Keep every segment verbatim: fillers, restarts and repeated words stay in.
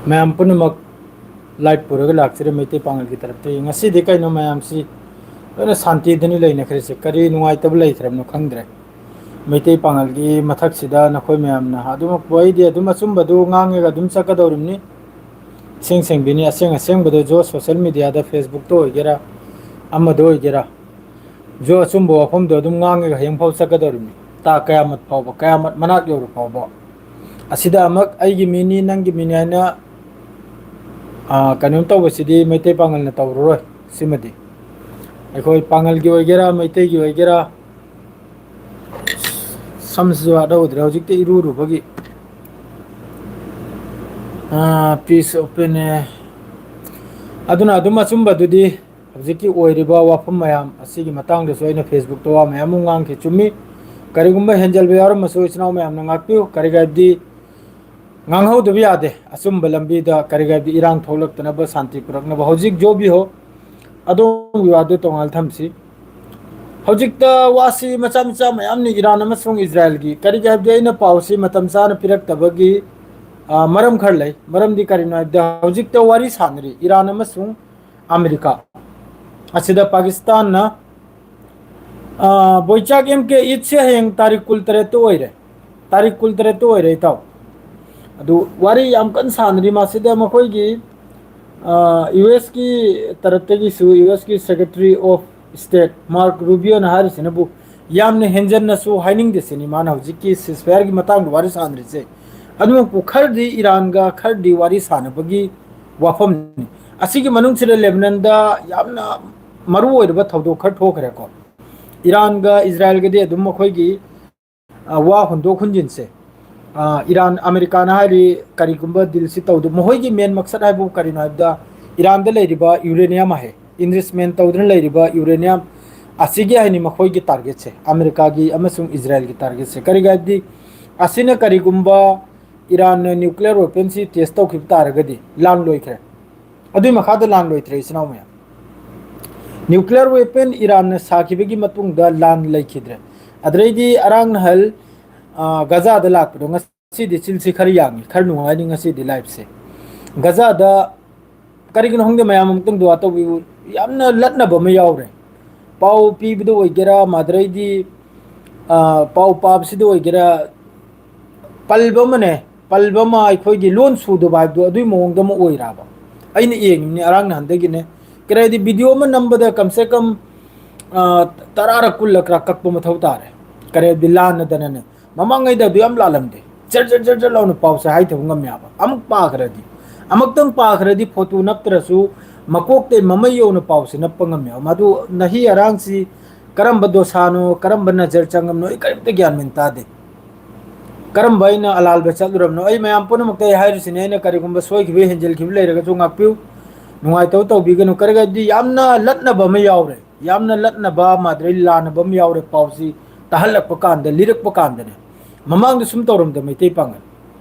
ꯃꯌꯥꯝ ꯄꯨꯝꯅꯃꯛ live ꯄꯨꯔꯒ ꯂꯥꯛꯆꯔꯦ ꯃꯩꯇꯩ ꯄꯥꯉꯜꯒꯤ ꯇꯔꯞꯇꯒꯤ꯫ ꯉꯁꯤꯗꯤ ꯀꯩꯅꯣ ꯃꯌꯥꯝꯁꯤ ꯂꯣꯏꯅ ꯁꯥꯟꯇꯤꯗꯅꯤ ꯂꯩꯅꯈ꯭ꯔꯤꯁꯦ, ꯀꯔꯤ ꯅꯨꯡꯉꯥꯏꯇꯕ ꯂꯩꯈ꯭ꯔꯕꯅꯣ ꯈꯪꯗ꯭ꯔꯦ꯫ ꯃꯩꯇꯩ ꯄꯥꯉꯜꯒꯤ ꯃꯊꯛꯁꯤꯗ ꯅꯈꯣꯏ ꯃꯌꯥꯝꯅ ꯑꯗꯨꯃꯛꯄꯨ ꯑꯩꯗꯤ ꯑꯗꯨꯝ ꯑꯆꯨꯝꯕꯗꯨ ꯉꯥꯡꯉꯒ ꯑꯗꯨꯝ ꯆꯠꯀꯗꯧꯔꯤꯕꯅꯤ꯫ ꯑꯁꯦꯡ ꯁꯦꯡꯕꯤꯅꯤ, ꯑꯁꯦꯡ ꯑꯁꯦꯡꯕꯗꯣ ꯖꯣ social media ꯗ, Facebook ꯇ ꯑꯣꯏꯒꯦꯔꯥ, ꯑꯃꯗ ꯑꯣꯏꯒꯦꯔꯥ, ꯖꯣ ꯑꯆꯨꯝꯕ ꯋꯥꯐꯝꯗꯣ ꯑꯗꯨꯝ ꯉꯥꯡꯉꯒ ꯍꯌꯦꯡ ꯐꯥꯎ ꯆꯠꯀꯗꯧꯔꯤꯕꯅꯤ꯫ ꯇꯥ ꯀꯌꯥꯃꯠ ꯐꯥꯎꯕ, ꯀꯌꯥꯃꯠ ꯃꯅꯥꯛ ꯌꯧꯔ ꯐꯥꯎꯕ꯫ ꯑꯁꯤꯗ ꯑꯃꯛ ꯑꯩꯒꯤ ꯃꯤꯅꯤ, ꯅꯪꯒꯤ ꯃꯤꯅꯤ ꯍꯥꯏꯅ, ꯑꯥ, ꯀꯩꯅꯣꯝ ꯇꯧꯕꯁꯤꯗꯤ ꯃꯩꯇꯩ ꯄꯥꯉꯜꯅ ꯇꯧꯔꯔꯣꯏ꯫ ꯁꯤꯃꯗꯤ ꯑꯩꯈꯣꯏ ꯄꯥꯉꯜꯒꯤ ꯑꯣꯏꯒꯦꯔꯥ, ꯃꯩꯇꯩꯒꯤ ꯑꯣꯏꯒꯦꯔꯥ, ꯁꯝꯁꯤꯁꯨ ꯍꯥꯠꯍꯧꯗ꯭ꯔꯦ ꯍꯧꯖꯤꯛꯇꯤ ꯏꯔꯨꯔꯨꯕꯒꯤ꯫ ꯑꯥ, peace open ꯑꯦ꯫ ꯑꯗꯨꯅ ꯑꯗꯨꯝ ꯑꯆꯨꯝꯕꯗꯨꯗꯤ ꯍꯧꯖꯤꯛꯀꯤ ꯑꯣꯏꯔꯤꯕ ꯋꯥꯐꯝ ꯃꯌꯥꯝ ꯑꯁꯤꯒꯤ ꯃꯇꯥꯡꯗꯁꯨ ꯑꯩꯅ Facebook ꯇ ꯋꯥ ꯃꯌꯥꯝ ꯑꯃ ꯉꯥꯡꯈꯤ꯫ ꯆꯨꯝꯃꯤ, ꯀꯔꯤꯒꯨꯝꯕ ꯍꯦꯟꯖꯜꯕ ꯌꯥꯎꯔꯝꯃꯁꯨ ꯏꯆꯤꯟ ꯏꯅꯥꯎ ꯃꯌꯥꯝꯅ ꯉꯥꯛꯄꯤꯌꯨ꯫ ꯀꯔꯤꯒꯤ ꯍꯥꯏꯕꯗꯤ ꯉꯥꯡꯍꯧꯗꯕ ꯌꯥꯗꯦ꯫ ꯑꯆꯨꯝꯕ ꯂꯝꯕꯤꯗ ꯀꯔꯤꯒꯤ ꯍꯥꯏꯕꯗꯤ ꯏꯔꯥꯡ ꯊꯣꯛꯂꯛꯇꯅꯕ, ꯁꯥꯟꯇꯤ ꯄꯨꯔꯛꯅꯕ꯫ ꯍꯧꯖꯤꯛ ꯖꯣ ꯕꯤ ꯍꯣ, ꯑꯗꯣꯝꯒꯤ ꯋꯥꯗꯨ ꯇꯣꯉꯥꯟꯅ ꯊꯝꯁꯤ꯫ ꯍꯧꯖꯤꯛꯇ ꯋꯥꯁꯤ ꯃꯆꯥ ꯃꯆꯥ ꯃꯌꯥꯝꯅ ꯏꯔꯥꯟ ꯑꯃꯁꯨꯡ ꯏꯖꯔꯥꯏꯜꯒꯤ, ꯀꯔꯤꯒꯤ ꯍꯥꯏꯕꯗꯤ ꯑꯩꯅ ꯄꯥꯎꯁꯤ ꯃꯇꯝ ꯆꯥꯅ ꯄꯤꯔꯛꯇꯕꯒꯤ, ꯑ, ꯃꯔꯝ ꯈꯔ ꯂꯩ꯫ ꯃꯔꯝꯗꯤ ꯀꯔꯤꯅꯣ ꯍꯥꯏꯕꯗ ꯍꯧꯖꯤꯛꯇ ꯋꯥꯔꯤ ꯁꯥꯟꯅꯔꯤ ꯏꯔꯥꯟ ꯑꯃꯁꯨꯡ ꯑꯃꯦꯔꯤꯀꯥ꯫ ꯑꯁꯤꯗ ꯄꯥꯀꯤꯁꯇꯥꯟꯅ, ꯑ, ꯕꯣꯏꯆꯥꯛ ꯑꯦꯝ ꯀꯦ ꯏꯠꯁꯦ ꯍꯌꯦꯡ ꯇꯥꯔꯤꯛ ꯀꯨꯟꯇꯔꯦꯠꯇ ꯑꯣꯏꯔꯦ꯫ ꯇꯥꯔꯤꯛ ꯀꯨꯟꯇꯔꯦꯠꯇ ꯑꯣꯏꯔꯦ, ꯏꯇꯥꯎ꯫ ꯑꯗꯨ ꯋꯥꯔꯤ ꯌꯥꯝ ꯀꯟꯅ ꯁꯥꯟꯅꯔꯤ ꯃꯁꯤꯗ꯫ ꯃꯈꯣꯏꯒꯤ, ꯑ, ꯌꯨ ꯑꯦꯁ ꯀꯤ ꯇꯔꯞꯇꯒꯤꯁꯨ, ꯌꯨ ꯑꯦꯁ ꯀꯤ Secretary of State Marco Rubio ꯅ ꯍꯥꯏꯔꯤꯁꯤꯅꯕꯨ ꯌꯥꯝꯅ ꯍꯦꯟꯖꯟꯅꯁꯨ ꯍꯥꯏꯅꯤꯡꯗꯦ ꯁꯤꯅꯤ ꯃꯥꯅ ꯍꯧꯖꯤꯛꯀꯤ ceasefire ꯒꯤ ꯃꯇꯥꯡꯗ ꯋꯥꯔꯤ ꯁꯥꯟꯅꯔꯤꯁꯦ꯫ ꯑꯗꯨꯃꯛꯄꯨ ꯈꯔꯗꯤ ꯏꯔꯥꯟꯒ ꯈꯔꯗꯤ ꯋꯥꯔꯤ ꯁꯥꯟꯅꯕꯒꯤ ꯋꯥꯐꯝꯅꯤ꯫ ꯑꯁꯤꯒꯤ ꯃꯅꯨꯡꯁꯤꯗ ꯂꯦꯕꯅꯟꯗ ꯌꯥꯝꯅ ꯃꯔꯨ ꯑꯣꯏꯔꯕ ꯊꯧꯗꯣꯛ ꯈꯔ ꯊꯣꯛꯈ꯭ꯔꯦꯀꯣ꯫ ꯏꯔꯥꯟꯒ ꯏꯖꯔꯥꯏꯜꯒꯗꯤ ꯑꯗꯨꯝ ꯃꯈꯣꯏꯒꯤ, ꯑ, ꯋꯥ ꯍꯨꯟꯗꯣꯛ ꯍꯨꯟꯖꯤꯟꯁꯦ, ꯑ, ꯏꯔꯥꯟ, ꯑꯃꯦꯔꯤꯀꯥꯅ ꯍꯥꯏꯔꯤ ꯀꯔꯤꯒꯨꯝꯕ ꯗꯤꯜꯁꯤ ꯇꯧꯗ, ꯃꯈꯣꯏꯒꯤ ꯃꯦꯟ ꯃꯛꯁꯠ ꯍꯥꯏꯕꯨ ꯀꯔꯤꯅꯣ ꯍꯥꯏꯕꯗ ꯏꯔꯥꯟꯗ ꯂꯩꯔꯤꯕ ꯌꯨꯔꯦꯅꯤꯌꯝ ꯍꯥꯏ, enrichment ꯇꯧꯗꯨꯅ ꯂꯩꯔꯤꯕ ꯌꯨꯔꯦꯅꯤꯌꯝ ꯑꯁꯤꯒꯤ ꯍꯥꯏꯅꯤ ꯃꯈꯣꯏꯒꯤ ꯇꯥꯔꯒꯦꯠꯁꯦ, ꯑꯃꯦꯔꯤꯀꯥꯒꯤ ꯑꯃꯁꯨꯡ ꯏꯖꯔꯥꯏꯜꯒꯤ ꯇꯥꯔꯒꯦꯠꯁꯦ꯫ ꯀꯔꯤꯒꯤ ꯍꯥꯏꯕꯗꯤ ꯑꯁꯤꯅ ꯀꯔꯤꯒꯨꯝꯕ ꯏꯔꯥꯟꯅ nuclear weapon ꯁꯤ test ꯇꯧꯈꯤꯕ ꯇꯥꯔꯒꯗꯤ ꯂꯥꯟ ꯂꯣꯏꯈ꯭ꯔꯦ꯫ ꯑꯗꯨꯏ ꯃꯈꯥꯗ ꯂꯥꯟ ꯂꯣꯏꯗ꯭ꯔꯦ, ꯏꯆꯤꯟ ꯏꯅꯥꯎ ꯃꯌꯥꯝ꯫ Nuclear weapon ꯏꯔꯥꯟꯅ ꯁꯥꯈꯤꯕꯒꯤ ꯃꯇꯨꯡꯗ ꯂꯥꯟ ꯂꯩꯈꯤꯗ꯭ꯔꯦ꯫ ꯑꯗꯨꯗꯩꯗꯤ ꯑꯔꯥꯡ ꯅꯍꯜ, ꯑ, ꯒꯖꯥꯗ ꯂꯥꯛꯄꯗꯣ, ꯉꯁꯤꯗꯤ ꯆꯤꯜꯁꯤ ꯈꯔ ꯌꯥꯡꯉꯤ, ꯈꯔ ꯅꯨꯡꯉꯥꯏꯅꯤ ꯉꯁꯤꯗꯤ live ꯁꯦ꯫ ꯒꯖꯥꯗ ꯀꯔꯤꯒꯤꯅꯣ ꯈꯪꯗꯦ, ꯃꯌꯥꯝ ꯑꯃꯨꯛꯇꯪ ꯗꯨꯋꯥ ꯇꯧꯕꯤꯌꯨ꯫ ꯌꯥꯝꯅ ꯂꯠꯅꯕ ꯑꯃ ꯌꯥꯎꯔꯦ꯫ ꯄꯥꯎ ꯄꯤꯕꯗ ꯑꯣꯏꯒꯦꯔꯥ, ꯃꯥꯗ꯭ꯔꯩꯗꯤ, ꯑ, ꯄꯥꯎ ꯄꯥꯕꯁꯤꯗ ꯑꯣꯏꯒꯦꯔꯥ, ꯄꯜꯕ ꯑꯃꯅꯦ, ꯄꯜꯕ ꯑꯃ, ꯑꯩꯈꯣꯏꯒꯤ ꯂꯣꯟ ꯁꯨꯗꯕ ꯍꯥꯏꯕꯗꯣ ꯑꯗꯨꯒꯤ ꯃꯑꯣꯡꯗ ꯑꯃ ꯑꯣꯏꯔꯕ꯫ ꯑꯩꯅ ꯌꯦꯡꯉꯤꯕꯅꯤ ꯑꯔꯥꯡ ꯅꯍꯥꯟꯗꯒꯤꯅꯦ꯫ ꯀꯔꯤ ꯍꯥꯏꯗꯤ, ꯚꯤꯗꯤꯑꯣ ꯑꯃ ꯅꯝꯕꯗ ꯀꯝꯁꯦ ꯀꯝ, ꯑ, ꯇꯔꯥꯔꯛ ꯀꯨꯜꯂꯛ ꯀꯛꯄ ꯃꯊꯧ ꯇꯥꯔꯦ꯫ ꯀꯔꯤ ꯍꯥꯏꯗꯤ, ꯂꯥꯟꯅꯗꯅꯅꯦ꯫ ꯃꯃꯥꯡꯉꯩꯗ ꯑꯗꯨ ꯌꯥꯝ ꯂꯥꯜꯂꯝꯗꯦ꯫ ꯖꯔ ꯖꯔ ꯖꯔ ꯖꯔ ꯂꯥꯎꯅ ꯄꯥꯎꯁꯦ ꯍꯥꯏꯊꯕ ꯉꯝꯃꯦ ꯍꯥꯏꯕ꯫ ꯑꯃꯨꯛ ꯄꯥꯈ꯭ꯔꯗꯤ, ꯑꯃꯨꯛꯇꯪ ꯄꯥꯈ꯭ꯔꯗꯤ ꯐꯣꯇꯣ ꯅꯞꯇ꯭ꯔꯁꯨ ꯃꯀꯣꯛꯇꯩ ꯃꯃꯩ ꯌꯧꯅ ꯄꯥꯎꯁꯦ ꯅꯞꯄ ꯉꯝꯃꯦ ꯍꯥꯏꯕ꯫ ꯃꯗꯨ ꯅꯍꯤ ꯑꯔꯥꯡꯁꯤ ꯀꯔꯝꯕ ꯗꯣꯁꯥꯅꯣ, ꯀꯔꯝꯕ ꯅꯖꯔ ꯆꯪꯉꯝꯅꯣ, ꯑꯩ ꯀꯔꯤꯝꯇ ꯒ꯭ꯌꯥꯟ ꯃꯦꯟ ꯇꯥꯗꯦ꯫ ꯀꯔꯝꯕ ꯑꯩꯅ ꯑꯂꯥꯜꯕ ꯆꯠꯂꯨꯔꯕꯅꯣ? ꯑꯩ ꯃꯌꯥꯝ ꯄꯨꯝꯅꯃꯛꯇ ꯑꯩ ꯍꯥꯏꯔꯤꯁꯤꯅꯦ, ꯑꯩꯅ ꯀꯔꯤꯒꯨꯝꯕ ꯁꯣꯏꯈꯤꯕ, ꯍꯦꯟꯖꯤꯟꯈꯤꯕ ꯂꯩꯔꯒꯁꯨ ꯉꯥꯛꯄꯤꯌꯨ, ꯅꯨꯡꯉꯥꯏꯇꯕ ꯇꯧꯕꯤꯒꯅꯨ꯫ ꯀꯔꯤꯒꯤꯗꯤ ꯌꯥꯝꯅ ꯂꯠꯅꯕ ꯑꯃ ꯌꯥꯎꯔꯦ꯫ ꯌꯥꯝꯅ ꯂꯠꯅꯕ, ꯃꯥꯗ꯭ꯔꯩ ꯂꯥꯟꯅꯕ ꯑꯃ ꯌꯥꯎꯔꯦ꯫ ꯄꯥꯎꯁꯤ ꯇꯥꯍꯜꯂꯛꯄ ꯀꯥꯟꯗ, ꯂꯤꯔꯛꯄ ꯀꯥꯟꯗꯅꯦ, ꯃꯃꯥꯡꯗ ꯁꯨꯝ ꯇꯧꯔꯝꯗ ꯃꯩꯇꯩ ꯄꯥꯡꯒꯜ꯫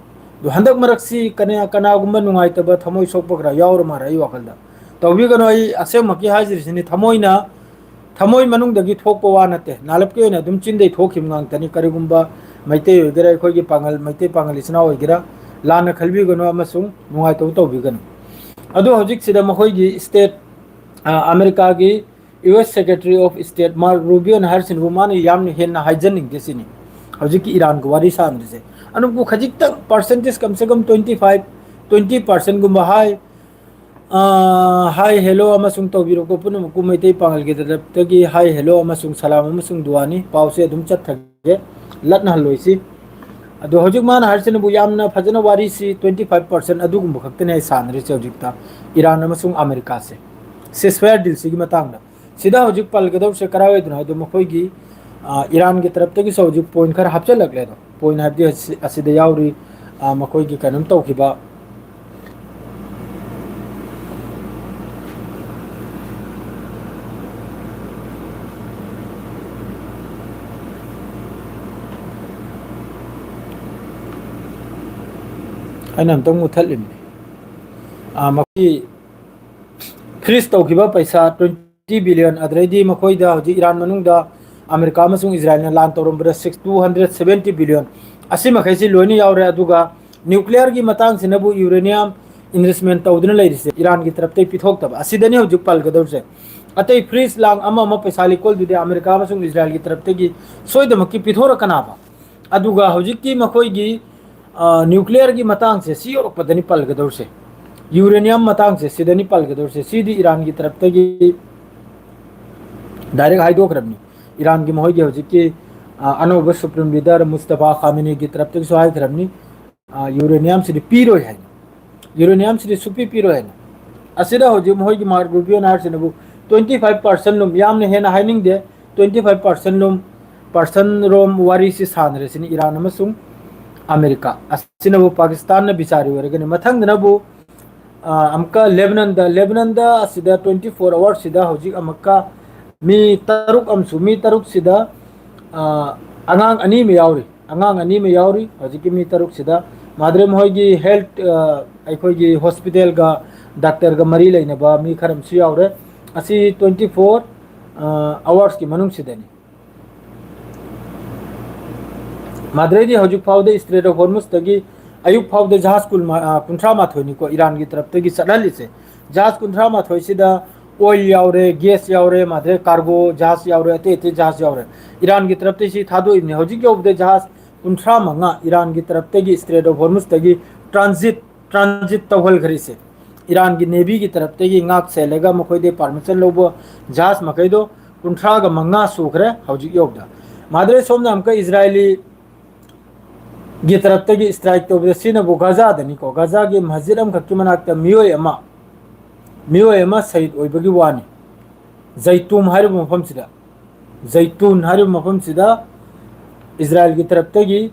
ꯑꯗꯣ ꯍꯟꯗꯛ ꯃꯔꯛꯁꯤ ꯀꯅꯥ-, ꯀꯅꯥꯒꯨꯝꯕ ꯅꯨꯡꯉꯥꯏꯇꯕ, ꯊꯃꯣꯏ ꯁꯣꯛꯄ ꯈꯔ ꯌꯥꯎꯔ ꯃꯥꯜꯂꯦ ꯑꯩ ꯋꯥꯈꯜꯗ꯫ ꯇꯧꯕꯤꯒꯅꯨ, ꯑꯩ ꯑꯁꯦꯡꯃꯛꯀꯤ ꯍꯥꯏꯖꯔꯤꯁꯤꯅꯤ, ꯊꯃꯣꯏꯅ, ꯊꯃꯣꯏ ꯃꯅꯨꯡꯗꯒꯤ ꯊꯣꯛꯄ ꯋꯥ ꯅꯠꯇꯦ, ꯅꯥꯂꯞꯀꯤ ꯑꯣꯏꯅ ꯑꯗꯨꯝ ꯆꯤꯟꯗꯩ ꯊꯣꯛꯈꯤꯕ ꯉꯥꯛꯇꯅꯤ꯫ ꯀꯔꯤꯒꯨꯝꯕ ꯃꯩꯇꯩ ꯑꯣꯏꯒꯦꯔꯥ, ꯑꯩꯈꯣꯏꯒꯤ ꯄꯥꯡꯒꯜ, ꯃꯩꯇꯩ ꯄꯥꯡꯒꯜ ꯏꯆꯤꯟ ꯏꯅꯥꯎ ꯑꯣꯏꯒꯦꯔꯥ, ꯂꯥꯟꯅ ꯈꯜꯕꯤꯒꯅꯨ ꯑꯃꯁꯨꯡ ꯅꯨꯡꯉꯥꯏꯇꯕ ꯇꯧꯕꯤꯒꯅꯨ꯫ ꯑꯗꯣ ꯍꯧꯖꯤꯛꯁꯤꯗ ꯃꯈꯣꯏꯒꯤ state, ꯑ, ꯑꯃꯦꯔꯤꯀꯥꯒꯤ U S Secretary of State Marco Rubioꯅ ꯍꯥꯏꯔꯤꯁꯤꯅꯕꯨ ꯃꯥꯅ ꯌꯥꯝꯅ ꯍꯦꯟꯅ ꯍꯥꯏꯖꯅꯤꯡꯗꯦ ꯁꯤꯅꯤ꯫ ꯍꯧꯖꯤꯛꯀꯤ ꯏꯔꯥꯟꯒ ꯋꯥꯔꯤ ꯁꯥꯟꯅꯔꯤꯁꯦ, ꯑꯗꯨꯕꯨ ꯈꯖꯤꯛꯇꯪ percentage ꯀꯝꯁꯦ ꯀꯝ twenty five, twenty percentꯒꯨꯝꯕ ꯍꯥꯏ, ꯑ, hi hello ꯑꯃꯁꯨꯡ ꯇꯧꯕꯤꯔꯛꯄ ꯄꯨꯝꯅꯃꯛꯄꯨ ꯃꯩꯇꯩ ꯄꯥꯡꯒꯜꯒꯤ ꯇꯔꯞꯇꯒꯤ hi hello ꯑꯃꯁꯨꯡ ꯁꯂꯥꯝ ꯑꯃꯁꯨꯡ ꯗꯨꯋꯥꯅꯤ꯫ ꯄꯥꯎꯁꯦ ꯑꯗꯨꯝ ꯆꯠꯊꯒꯦ, ꯂꯠꯅꯍꯜꯂꯣꯏꯁꯤ꯫ ꯑꯗꯣ ꯍꯧꯖꯤꯛ ꯃꯥꯅ ꯍꯥꯏꯔꯤꯁꯤꯅꯕꯨ ꯌꯥꯝꯅ ꯐꯖꯅ ꯋꯥꯔꯤꯁꯤ twenty five percent ꯑꯗꯨꯒꯨꯝꯕ ꯈꯛꯇꯅꯦ ꯑꯩ ꯁꯥꯟꯅꯔꯤꯁꯦ ꯍꯧꯖꯤꯛꯇ, ꯏꯔꯥꯟ ꯑꯃꯁꯨꯡ ꯑꯃꯦꯔꯤꯀꯥꯁꯦ, ceasefire dealꯁꯤꯒꯤ ꯃꯇꯥꯡꯗ꯫ ꯁꯤꯗ ꯍꯧꯖꯤꯛ ꯄꯜꯒꯗꯧꯔꯤꯁꯦ ꯀꯔꯥꯏꯋꯥꯏꯗꯅꯣ ꯍꯥꯏꯗꯣ, ꯃꯈꯣꯏꯒꯤ, ꯑ, ꯏꯔꯥꯟꯒꯤ ꯇꯔꯞꯇꯒꯤꯁꯨ ꯍꯧꯖꯤꯛ point ꯈꯔ ꯍꯥꯞꯆꯤꯜꯂꯛꯂꯦ꯫ ꯑꯗꯣ point ꯍꯥꯏꯕꯗꯤ ꯑꯁꯤ-, ꯑꯁꯤꯗ ꯌꯥꯎꯔꯤ, ꯑ, ꯃꯈꯣꯏꯒꯤ ꯀꯩꯅꯣꯝ ꯇꯧꯈꯤꯕ, ꯑꯩꯅ ꯑꯝꯇꯪ ꯃꯨꯠꯊꯠꯂꯤꯕꯅꯤ꯫ ꯑ, ꯃꯈꯣꯏꯒꯤ freeze ꯇꯧꯈꯤꯕ ꯄꯩꯁꯥ twenty billion, ꯑꯗꯨꯗꯩꯗꯤ ꯃꯈꯣꯏꯗ ꯍꯧꯖꯤꯛ ꯏꯔꯥꯟ ꯃꯅꯨꯡꯗ ꯑꯃꯦꯔꯤꯀꯥ ꯑꯃꯁꯨꯡ ꯏꯖꯔꯥꯏꯜꯅ ꯂꯥꯟ ꯇꯧꯔꯝꯕꯗ six, two hundred seventy billion, ꯑꯁꯤ ꯃꯈꯩꯁꯤ ꯂꯣꯏꯅ ꯌꯥꯎꯔꯦ꯫ ꯑꯗꯨꯒ nuclearꯒꯤ ꯃꯇꯥꯡꯁꯤꯅꯕꯨ uranium, ꯏꯟꯚꯦꯁꯃꯦꯟ ꯇꯧꯗꯨꯅ ꯂꯩꯔꯤꯁꯦ ꯏꯔꯥꯟꯒꯤ ꯇꯔꯞꯇꯒꯤ ꯄꯤꯊꯣꯛꯇꯕ ꯑꯁꯤꯗꯅꯤ ꯍꯧꯖꯤꯛ ꯄꯜꯒꯗꯧꯔꯤꯁꯦ꯫ ꯑꯇꯩ ꯐ꯭ꯔꯤꯖ ꯂꯥꯡ ꯑꯃ ꯑꯃ ꯄꯩꯁꯥ ꯂꯤꯀꯣꯜꯗꯨꯗꯤ ꯑꯃꯦꯔꯤꯀꯥ ꯑꯃꯁꯨꯡ ꯏꯁꯔꯥꯏꯜꯒꯤ ꯇꯔꯞꯇꯒꯤ ꯁꯣꯏꯗꯃꯛꯀꯤ ꯄꯤꯊꯣꯔꯛꯀꯅꯥꯕ꯫ ꯑꯗꯨꯒ ꯍꯧꯖꯤꯛꯀꯤ ꯃꯈꯣꯏꯒꯤ ꯅ꯭ꯌꯨꯀ꯭ꯂꯤꯌꯔꯒꯤ ꯃꯇꯥꯡꯁꯦ ꯁꯤ ꯌꯧꯔꯛꯄꯗꯅꯤ ꯄꯜꯒꯗꯧꯔꯤꯁꯦ꯫ ꯌꯨꯔꯦꯅꯤꯌꯝ ꯃꯇꯥꯡꯁꯦ ꯁꯤꯗꯅꯤ ꯄꯜꯒꯗꯧꯔꯤꯁꯦ꯫ ꯁꯤꯗꯤ ꯏꯔꯥꯟꯒꯤ ꯇꯔꯞꯇꯒꯤ ꯗꯥꯏꯔꯦꯛ ꯍꯥꯏꯗꯣꯛꯈ꯭ꯔꯕꯅꯤ꯫ ꯏꯔꯥꯟꯒꯤ ꯃꯈꯣꯏꯒꯤ ꯍꯧꯖꯤꯛꯀꯤ ꯑꯅꯧꯕ ꯁꯨꯄ꯭ꯔꯤꯝ ꯂꯤꯗꯔ ꯃꯨꯁꯇꯐꯥ ꯈꯥꯃꯤꯅꯤꯒꯤ ꯇꯔꯞꯇꯒꯤꯁꯨ ꯍꯥꯏꯈ꯭ꯔꯕꯅꯤ꯫ ꯌꯨꯔꯦꯅꯤꯌꯝꯁꯤꯗꯤ ꯄꯤꯔꯣꯏ ꯍꯥꯏꯅ꯫ ꯌꯨꯔꯦꯅꯤꯌꯝꯁꯤꯗꯤ ꯁꯨꯄꯤ ꯄꯤꯔꯣꯏ ꯍꯥꯏꯅ꯫ ꯑꯁꯤꯗ ꯍꯧꯖꯤꯛ ꯃꯈꯣꯏꯒꯤ ꯃꯥꯔꯛ ꯔꯨꯕꯤꯌꯣꯅ ꯍꯥꯏꯔꯤꯁꯤꯅꯕꯨ ꯇ꯭ꯋꯦꯟꯇꯤ ꯐꯥꯏꯚ ꯄꯥꯔꯁꯦꯟ ꯂꯨꯝ, ꯌꯥꯝꯅ ꯍꯦꯟꯅ ꯍꯥꯏꯅꯤꯡꯗꯦ, ꯇ꯭ꯋꯦꯟꯇꯤ ꯐꯥꯏꯚ ꯄꯥꯔꯁꯦꯟ ꯂꯨꯝ, ꯄꯥꯔꯁꯟ ꯔꯣꯝ ꯋꯥꯔꯤꯁꯤ ꯁꯥꯟꯅꯔꯁꯤꯅꯤ ꯏꯔꯥꯟ ꯑꯃꯁꯨꯡ ꯑꯃꯦꯔꯤꯀꯥ꯫ ꯑꯁꯤꯅꯕꯨ ꯄꯥꯀꯤꯁꯇꯥꯟꯅ ꯕꯤꯆꯥꯔꯤ ꯑꯣꯏꯔꯒꯅꯤ꯫ ꯃꯊꯪꯗꯅꯕꯨ ꯑꯃꯨꯛꯀ ꯂꯦꯕꯅꯟꯗ, ꯂꯦꯕꯅꯟꯗ ꯑꯁꯤꯗ ꯇ꯭ꯋꯦꯟꯇꯤ ꯐꯣꯔ ꯑꯋꯥꯔꯁꯤꯗ ꯍꯧꯖꯤꯛ ꯑꯃꯨꯛꯀ ꯃꯤ ꯇꯔꯨꯛ ꯑꯃꯁꯨ, ꯃꯤ ꯇꯔꯨꯛꯁꯤꯗ ꯑꯉꯥꯡ ꯑꯅꯤ ꯑꯃ ꯌꯥꯎꯔꯤ꯫ ꯑꯉꯥꯡ ꯑꯅꯤ ꯑꯃ ꯌꯥꯎꯔꯤ ꯍꯧꯖꯤꯛꯀꯤ ꯃꯤ ꯇꯔꯨꯛꯁꯤꯗ꯫ ꯃꯥꯗ꯭ꯔꯦ ꯃꯈꯣꯏꯒꯤ ꯍꯦꯜꯠ, ꯑꯩꯈꯣꯏꯒꯤ ꯍꯣꯁꯄꯤꯇꯥꯜꯒ ꯗꯥꯛꯇꯔꯒ ꯃꯔꯤ ꯂꯩꯅꯕ ꯃꯤ ꯈꯔ ꯑꯃꯁꯨ ꯌꯥꯎꯔꯦ꯫ ꯑꯁꯤ ꯇ꯭ꯋꯦꯟꯇꯤ ꯐꯣꯔ ꯑꯋꯥꯔꯁꯀꯤ ꯃꯅꯨꯡꯁꯤꯗꯅꯤ꯫ ꯃꯥꯗ꯭ꯔꯦꯗꯤ ꯍꯧꯖꯤꯛ ꯐꯥꯎꯗ ꯏꯁꯇ꯭ꯔꯦꯠ ꯑꯣꯐ ꯍꯣꯔꯃꯨꯁꯇꯒꯤ ꯑꯌꯨꯛ ꯐꯥꯎꯗ ꯖꯍꯥꯖ ꯀꯨꯟ, ꯀꯨꯟꯊ꯭ꯔꯥ ꯃꯥꯊꯣꯏꯅꯤꯀꯣ ꯏꯔꯥꯟꯒꯤ ꯇꯔꯞꯇꯒꯤ ꯆꯠꯍꯜꯂꯤꯁꯦ꯫ ꯖꯍꯥꯖ ꯀꯨꯟꯊ꯭ꯔꯥ ꯃꯥꯊꯣꯏꯁꯤꯗ ꯑꯣꯏꯜ ꯌꯥꯎꯔꯦ, ꯒ꯭ꯌꯥꯁ ꯌꯥꯎꯔꯦ, ꯃꯥꯗ꯭ꯔꯦ ꯀꯥꯔꯒꯣ ꯖꯍꯥꯖ ꯌꯥꯎꯔꯦ, ꯑꯇꯩ ꯑꯇꯩ ꯖꯍꯥꯖ ꯌꯥꯎꯔꯦ꯫ ꯏꯔꯥꯟꯒꯤ ꯇꯔꯞꯇꯒꯤ ꯁꯤ ꯊꯥꯗꯣꯛꯏꯕꯅꯤ꯫ ꯍꯧꯖꯤꯛ ꯌꯧꯕꯗ ꯖꯍꯥꯖ ꯀꯨꯟꯊ꯭ꯔꯥ ꯃꯉꯥ ꯏꯔꯥꯟꯒꯤ ꯇꯔꯞꯇꯒꯤ ꯏꯁꯇ꯭ꯔꯦꯠ ꯑꯣꯐ ꯍꯣꯔꯃꯨꯁꯇꯒꯤ ꯇ꯭ꯔꯥꯟꯖꯤꯠ, ꯇ꯭ꯔꯥꯟꯖꯤꯠ ꯇꯧꯍꯟꯈ꯭ꯔꯤꯁꯦ꯫ ꯏꯔꯥꯟꯒꯤ ꯅꯦꯚꯤꯒꯤ ꯇꯔꯞꯇꯒꯤ ꯉꯥꯛ ꯁꯦꯜꯂꯒ ꯃꯈꯣꯏꯗꯩ ꯄꯥꯔꯃꯤꯁꯟ ꯂꯧꯕ ꯖꯍꯥꯖ ꯃꯈꯩꯗꯣ ꯀꯨꯟꯊ꯭ꯔꯥꯒ ꯃꯉꯥ ꯁꯨꯈ꯭ꯔꯦ ꯍꯧꯖꯤꯛ ꯌꯧꯕꯗ꯫ ꯃꯥꯗ꯭ꯔꯦ ꯁꯣꯝꯗ ꯑꯃꯨꯛꯀ ꯏꯁꯔꯥꯏꯂꯤ ꯒꯤ ꯇꯔꯞꯇꯒꯤ ꯏꯁꯇ꯭ꯔꯥꯏꯛ ꯇꯧꯕꯗ ꯁꯤꯅꯕꯨ ꯒꯥꯖꯥꯗꯅꯤꯀꯣ, ꯒꯥꯖꯥꯒꯤ ꯃꯁꯖꯤꯗ ꯑꯃꯈꯛꯀꯤ ꯃꯅꯥꯛꯇ ꯃꯤꯑꯣꯏ ꯑꯃ, ꯃꯤꯑꯣꯏ ꯑꯃ ꯁꯍꯤꯗ ꯑꯣꯏꯕꯒꯤ ꯋꯥꯅꯤ꯫ ꯖꯩꯇꯨꯝ ꯍꯥꯏꯔꯤꯕ ꯃꯐꯝꯁꯤꯗ, ꯖꯩꯇꯨꯟ ꯍꯥꯏꯔꯤꯕ ꯃꯐꯝꯁꯤꯗ ꯏꯁꯔꯥꯏꯜꯒꯤ ꯇꯔꯞꯇꯒꯤ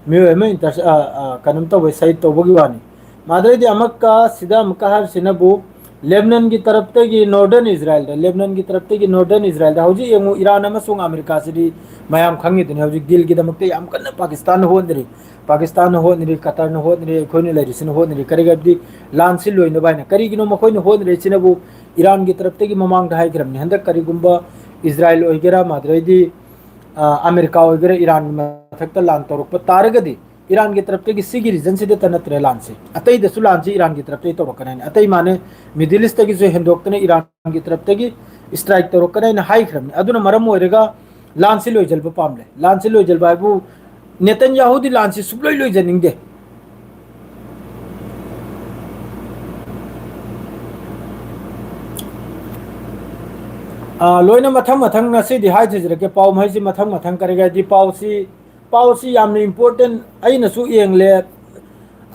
ꯃꯤꯑꯣꯏ ꯑꯃ ꯏꯟꯇꯔ-, ꯑ, ꯑ, ꯀꯩꯅꯣꯝ ꯇꯧꯕ, ꯁꯍꯤꯗ ꯇꯧꯕꯒꯤ ꯋꯥꯅꯤ꯫ ꯃꯥꯗꯩꯗꯤ ꯑꯃꯨꯛꯀ ꯁꯤꯗ ꯑꯃꯨꯛꯀ ꯍꯥꯏꯔꯤꯁꯤꯅꯕꯨ ꯂꯦꯕꯅꯟꯒꯤ ꯇꯔꯞꯇꯒꯤ ꯅꯣꯔꯗꯔꯟ ꯏꯁꯔꯥꯏꯜꯗ, ꯂꯦꯕꯅꯟꯒꯤ ꯇꯔꯞꯇꯒꯤ ꯅꯣꯔꯗꯔꯟ ꯏꯁꯔꯥꯏꯜꯗ ꯍꯧꯖꯤꯛ ꯌꯦꯡꯉꯨ, ꯏꯔꯥꯟ ꯑꯃꯁꯨꯡ ꯑꯃꯦꯔꯤꯀꯥꯁꯤꯗꯤ ꯃꯌꯥꯝ ꯈꯪꯉꯤꯗꯨꯅꯤ꯫ ꯍꯧꯖꯤꯛ ꯗꯤꯜꯒꯤꯗꯃꯛꯇ ꯌꯥꯝ ꯀꯟꯅ ꯄꯥꯀꯤꯁꯇꯥꯟꯅ ꯍꯣꯠꯅꯔꯤ, ꯄꯥꯀꯤꯁꯇꯥꯟꯅ ꯍꯣꯠꯅꯔꯤ, ꯀꯇꯔꯅ ꯍꯣꯠꯅꯔꯤ, ꯑꯩꯈꯣꯏꯅ ꯂꯩꯔꯤꯁꯤꯅ ꯍꯣꯠꯅꯔꯤ꯫ ꯀꯔꯤꯒꯤꯗꯤ ꯂꯥꯟꯁꯤ ꯂꯣꯏꯅꯕ ꯍꯥꯏꯅ꯫ ꯀꯔꯤꯒꯤꯅꯣ ꯃꯈꯣꯏꯅ ꯍꯣꯠꯅꯔꯤꯁꯤꯅꯕꯨ? ꯏꯔꯥꯟꯒꯤ ꯇꯔꯞꯇꯒꯤ ꯃꯃꯥꯡꯗ ꯍꯥꯏꯈ꯭ꯔꯕꯅꯤ, ꯍꯟꯗꯛ ꯀꯔꯤꯒꯨꯝꯕ ꯏꯁꯔꯥꯏꯜ ꯑꯣꯏꯒꯦꯔꯥ, ꯃꯥꯗ꯭ꯔꯩꯗꯤ ꯑ, ꯑꯃꯦꯔꯤꯀꯥ ꯑꯣꯏꯒꯦꯔꯥ ꯏꯔꯥꯟꯒꯤ ꯃꯊꯛꯇ ꯂꯥꯟ ꯇꯧꯔꯛꯄ ꯇꯥꯔꯒꯗꯤ ꯏꯔꯥꯟꯒꯤ ꯇꯔꯞꯇꯒꯤ ꯁꯤꯒꯤ ꯔꯤꯖꯟꯁꯤꯗꯇ ꯅꯠꯇ꯭ꯔꯦ ꯂꯥꯟꯁꯦ, ꯑꯇꯩꯗꯁꯨ ꯂꯥꯟꯁꯤ ꯏꯔꯥꯟꯒꯤ ꯇꯔꯞꯇꯒꯤ ꯇꯧꯔꯛꯀꯅꯤ ꯍꯥꯏꯅ, ꯑꯇꯩ ꯃꯥꯅꯦ, ꯃꯤꯗꯜ ꯏꯁꯇꯒꯤꯁꯨ ꯍꯦꯟꯗꯣꯛꯇꯅ ꯏꯔꯥꯟꯒꯤ ꯇꯔꯞꯇꯒꯤ ꯏꯁꯇ꯭ꯔꯥꯏꯛ ꯇꯧꯔꯛꯀꯅꯤ ꯍꯥꯏꯅ ꯍꯥꯏꯈ꯭ꯔꯕꯅꯤ꯫ ꯑꯗꯨꯅ ꯃꯔꯝ ꯑꯣꯏꯔꯒ ꯂꯥꯟꯁꯤ ꯂꯣꯏꯁꯤꯟꯕ ꯄꯥꯝꯂꯦ꯫ ꯂꯥꯟꯁꯤ ꯂꯣꯏꯁꯤꯟꯕ ꯍꯥꯏꯕꯨ ꯅꯦꯇꯟꯌꯥꯍꯨꯗꯤ ꯂꯥꯟꯁꯤ ꯁꯨꯛꯂꯣꯏ ꯂꯣꯏꯁꯤꯟꯅꯤꯡꯗꯦ꯫ ꯑꯥ, ꯂꯣꯏꯅ ꯃꯊꯪ ꯃꯊꯪ ꯉꯁꯤꯗꯤ ꯍꯥꯏꯊꯖꯔꯛꯀꯦ꯫ ꯄꯥꯎ ꯃꯍꯩꯁꯤ ꯃꯊꯪ ꯃꯊꯪ ꯀꯔꯤ ꯍꯥꯏꯗꯤ ꯄꯥꯎꯁꯤ, ꯄꯥꯎꯁꯤ ꯌꯥꯝꯅ ꯏꯝꯄꯣꯔꯇꯦꯟ꯫ ꯑꯩꯅꯁꯨ ꯌꯦꯡꯂꯦ,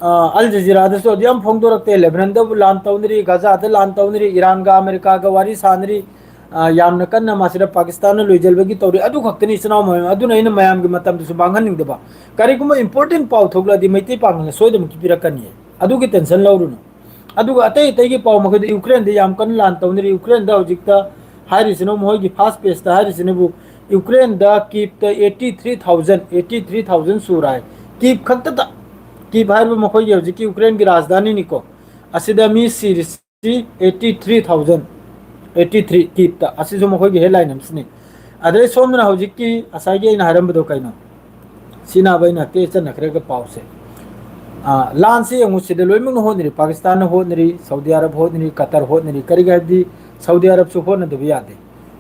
ꯑꯥ, ꯑꯜ ꯖꯖꯤꯔꯥꯗꯁꯨ ꯑꯗꯨ ꯌꯥꯝ ꯐꯣꯡꯗꯣꯔꯛꯇꯦ꯫ ꯂꯦꯕꯅꯟꯗꯕꯨ ꯂꯥꯟ ꯇꯧꯅꯔꯤ, ꯒꯖꯥꯗ ꯂꯥꯟ ꯇꯧꯅꯔꯤ, ꯏꯔꯥꯟꯒ ꯑꯃꯦꯔꯤꯀꯥꯒ ꯋꯥꯔꯤ ꯁꯥꯅꯔꯤ꯫ ꯑꯥ, ꯌꯥꯝꯅ ꯀꯟꯅ ꯃꯁꯤꯗ ꯄꯥꯀꯤꯁꯇꯥꯟꯅ ꯂꯣꯏꯖꯜꯕꯒꯤ ꯇꯧꯔꯤ꯫ ꯑꯗꯨ ꯈꯛꯇꯅꯤ ꯏꯆꯤꯟ ꯏꯅꯥꯎ ꯃꯌꯥꯝ꯫ ꯑꯗꯨꯅ ꯑꯩꯅ ꯃꯌꯥꯝꯒꯤ ꯃꯇꯝꯗꯁꯨ ꯃꯥꯡꯍꯟꯅꯤꯡꯗꯕ꯫ ꯀꯔꯤꯒꯨꯝꯕ ꯏꯝꯄꯣꯔꯇꯦꯟ ꯄꯥꯎ ꯊꯣꯛꯂꯛꯑꯗꯤ ꯃꯩꯇꯩ ꯄꯥꯉꯜꯅ ꯁꯣꯏꯗꯅꯃꯛꯀꯤ ꯄꯤꯔꯛꯀꯅꯤ꯫ ꯑꯗꯨꯒꯤ ꯇꯦꯟꯁꯟ ꯂꯧꯔꯨꯅꯨ꯫ ꯑꯗꯨꯒ ꯑꯇꯩ ꯑꯇꯩꯒꯤ ꯄꯥꯎ ꯃꯈꯩꯗ ꯌꯨꯀ꯭ꯔꯦꯟꯗ ꯌꯥꯝ ꯀꯟꯅ ꯂꯥꯟ ꯇꯧꯅꯔꯤ꯫ ꯌꯨꯀ꯭ꯔꯦꯟꯗ ꯍꯧꯖꯤꯛꯇ ꯍꯥꯏꯔꯤꯁꯤꯅ ꯃꯈꯣꯏꯒꯤ ꯐꯥꯔꯁ ꯄꯦꯖꯇ ꯍꯥꯏꯔꯤꯁꯤꯅꯕꯨ ꯌꯨꯀ꯭ꯔꯦꯟꯗ ꯀꯤꯞꯇ eighty three thousand, eighty three thousand ꯁꯨꯔꯥꯏ꯫ ꯀꯤꯞ ꯈꯛꯇꯗ, ꯀꯤꯞ ꯍꯥꯏꯕ ꯃꯈꯣꯏꯒꯤ ꯍꯧꯖꯤꯛꯀꯤ ꯌꯨꯀ꯭ꯔꯦꯟꯒꯤ ꯔꯥꯖꯙꯥꯅꯤꯅꯤꯀꯣ꯫ ꯑꯁꯤꯗ ꯃꯤ ꯁꯤꯔꯤꯁꯤ eighty three thousand, eighty three ꯀꯤꯞꯇ꯫ ꯑꯁꯤꯁꯨ ꯃꯈꯣꯏꯒꯤ ꯍꯦꯗꯂꯥꯏꯟ ꯑꯃꯁꯤꯅꯤ꯫ ꯑꯗꯩ ꯁꯣꯝꯗꯅ ꯍꯧꯖꯤꯛꯀꯤ ꯉꯁꯥꯏꯒꯤ ꯑꯩꯅ ꯍꯥꯏꯔꯝꯕꯗꯣ ꯀꯩꯅꯣ? ꯁꯤꯅꯕ ꯑꯩꯅ ꯍꯦꯛꯇ ꯆꯠꯅꯈ꯭ꯔꯒ ꯄꯥꯎꯁꯦ꯫ ꯑꯥ, ꯂꯥꯟꯁꯤ ꯌꯦꯡꯉꯨ, ꯁꯤꯗ ꯂꯣꯏꯅꯃꯛꯅ ꯍꯣꯠꯅꯔꯤ꯫ ꯄꯥꯀꯤꯁꯇꯥꯟꯅ ꯍꯣꯠꯅꯔꯤ, ꯁꯧꯗꯤ ꯑꯔꯕ ꯍꯣꯠꯅꯔꯤ, ꯀꯇꯔ ꯍꯣꯠꯅꯔꯤ꯫ ꯀꯔꯤꯒꯤ ꯍꯥꯏꯕꯗꯤ ꯁꯧꯗꯤ ꯑꯔꯕꯁꯨ ꯍꯣꯠꯅꯗꯕ ꯌꯥꯗꯦ꯫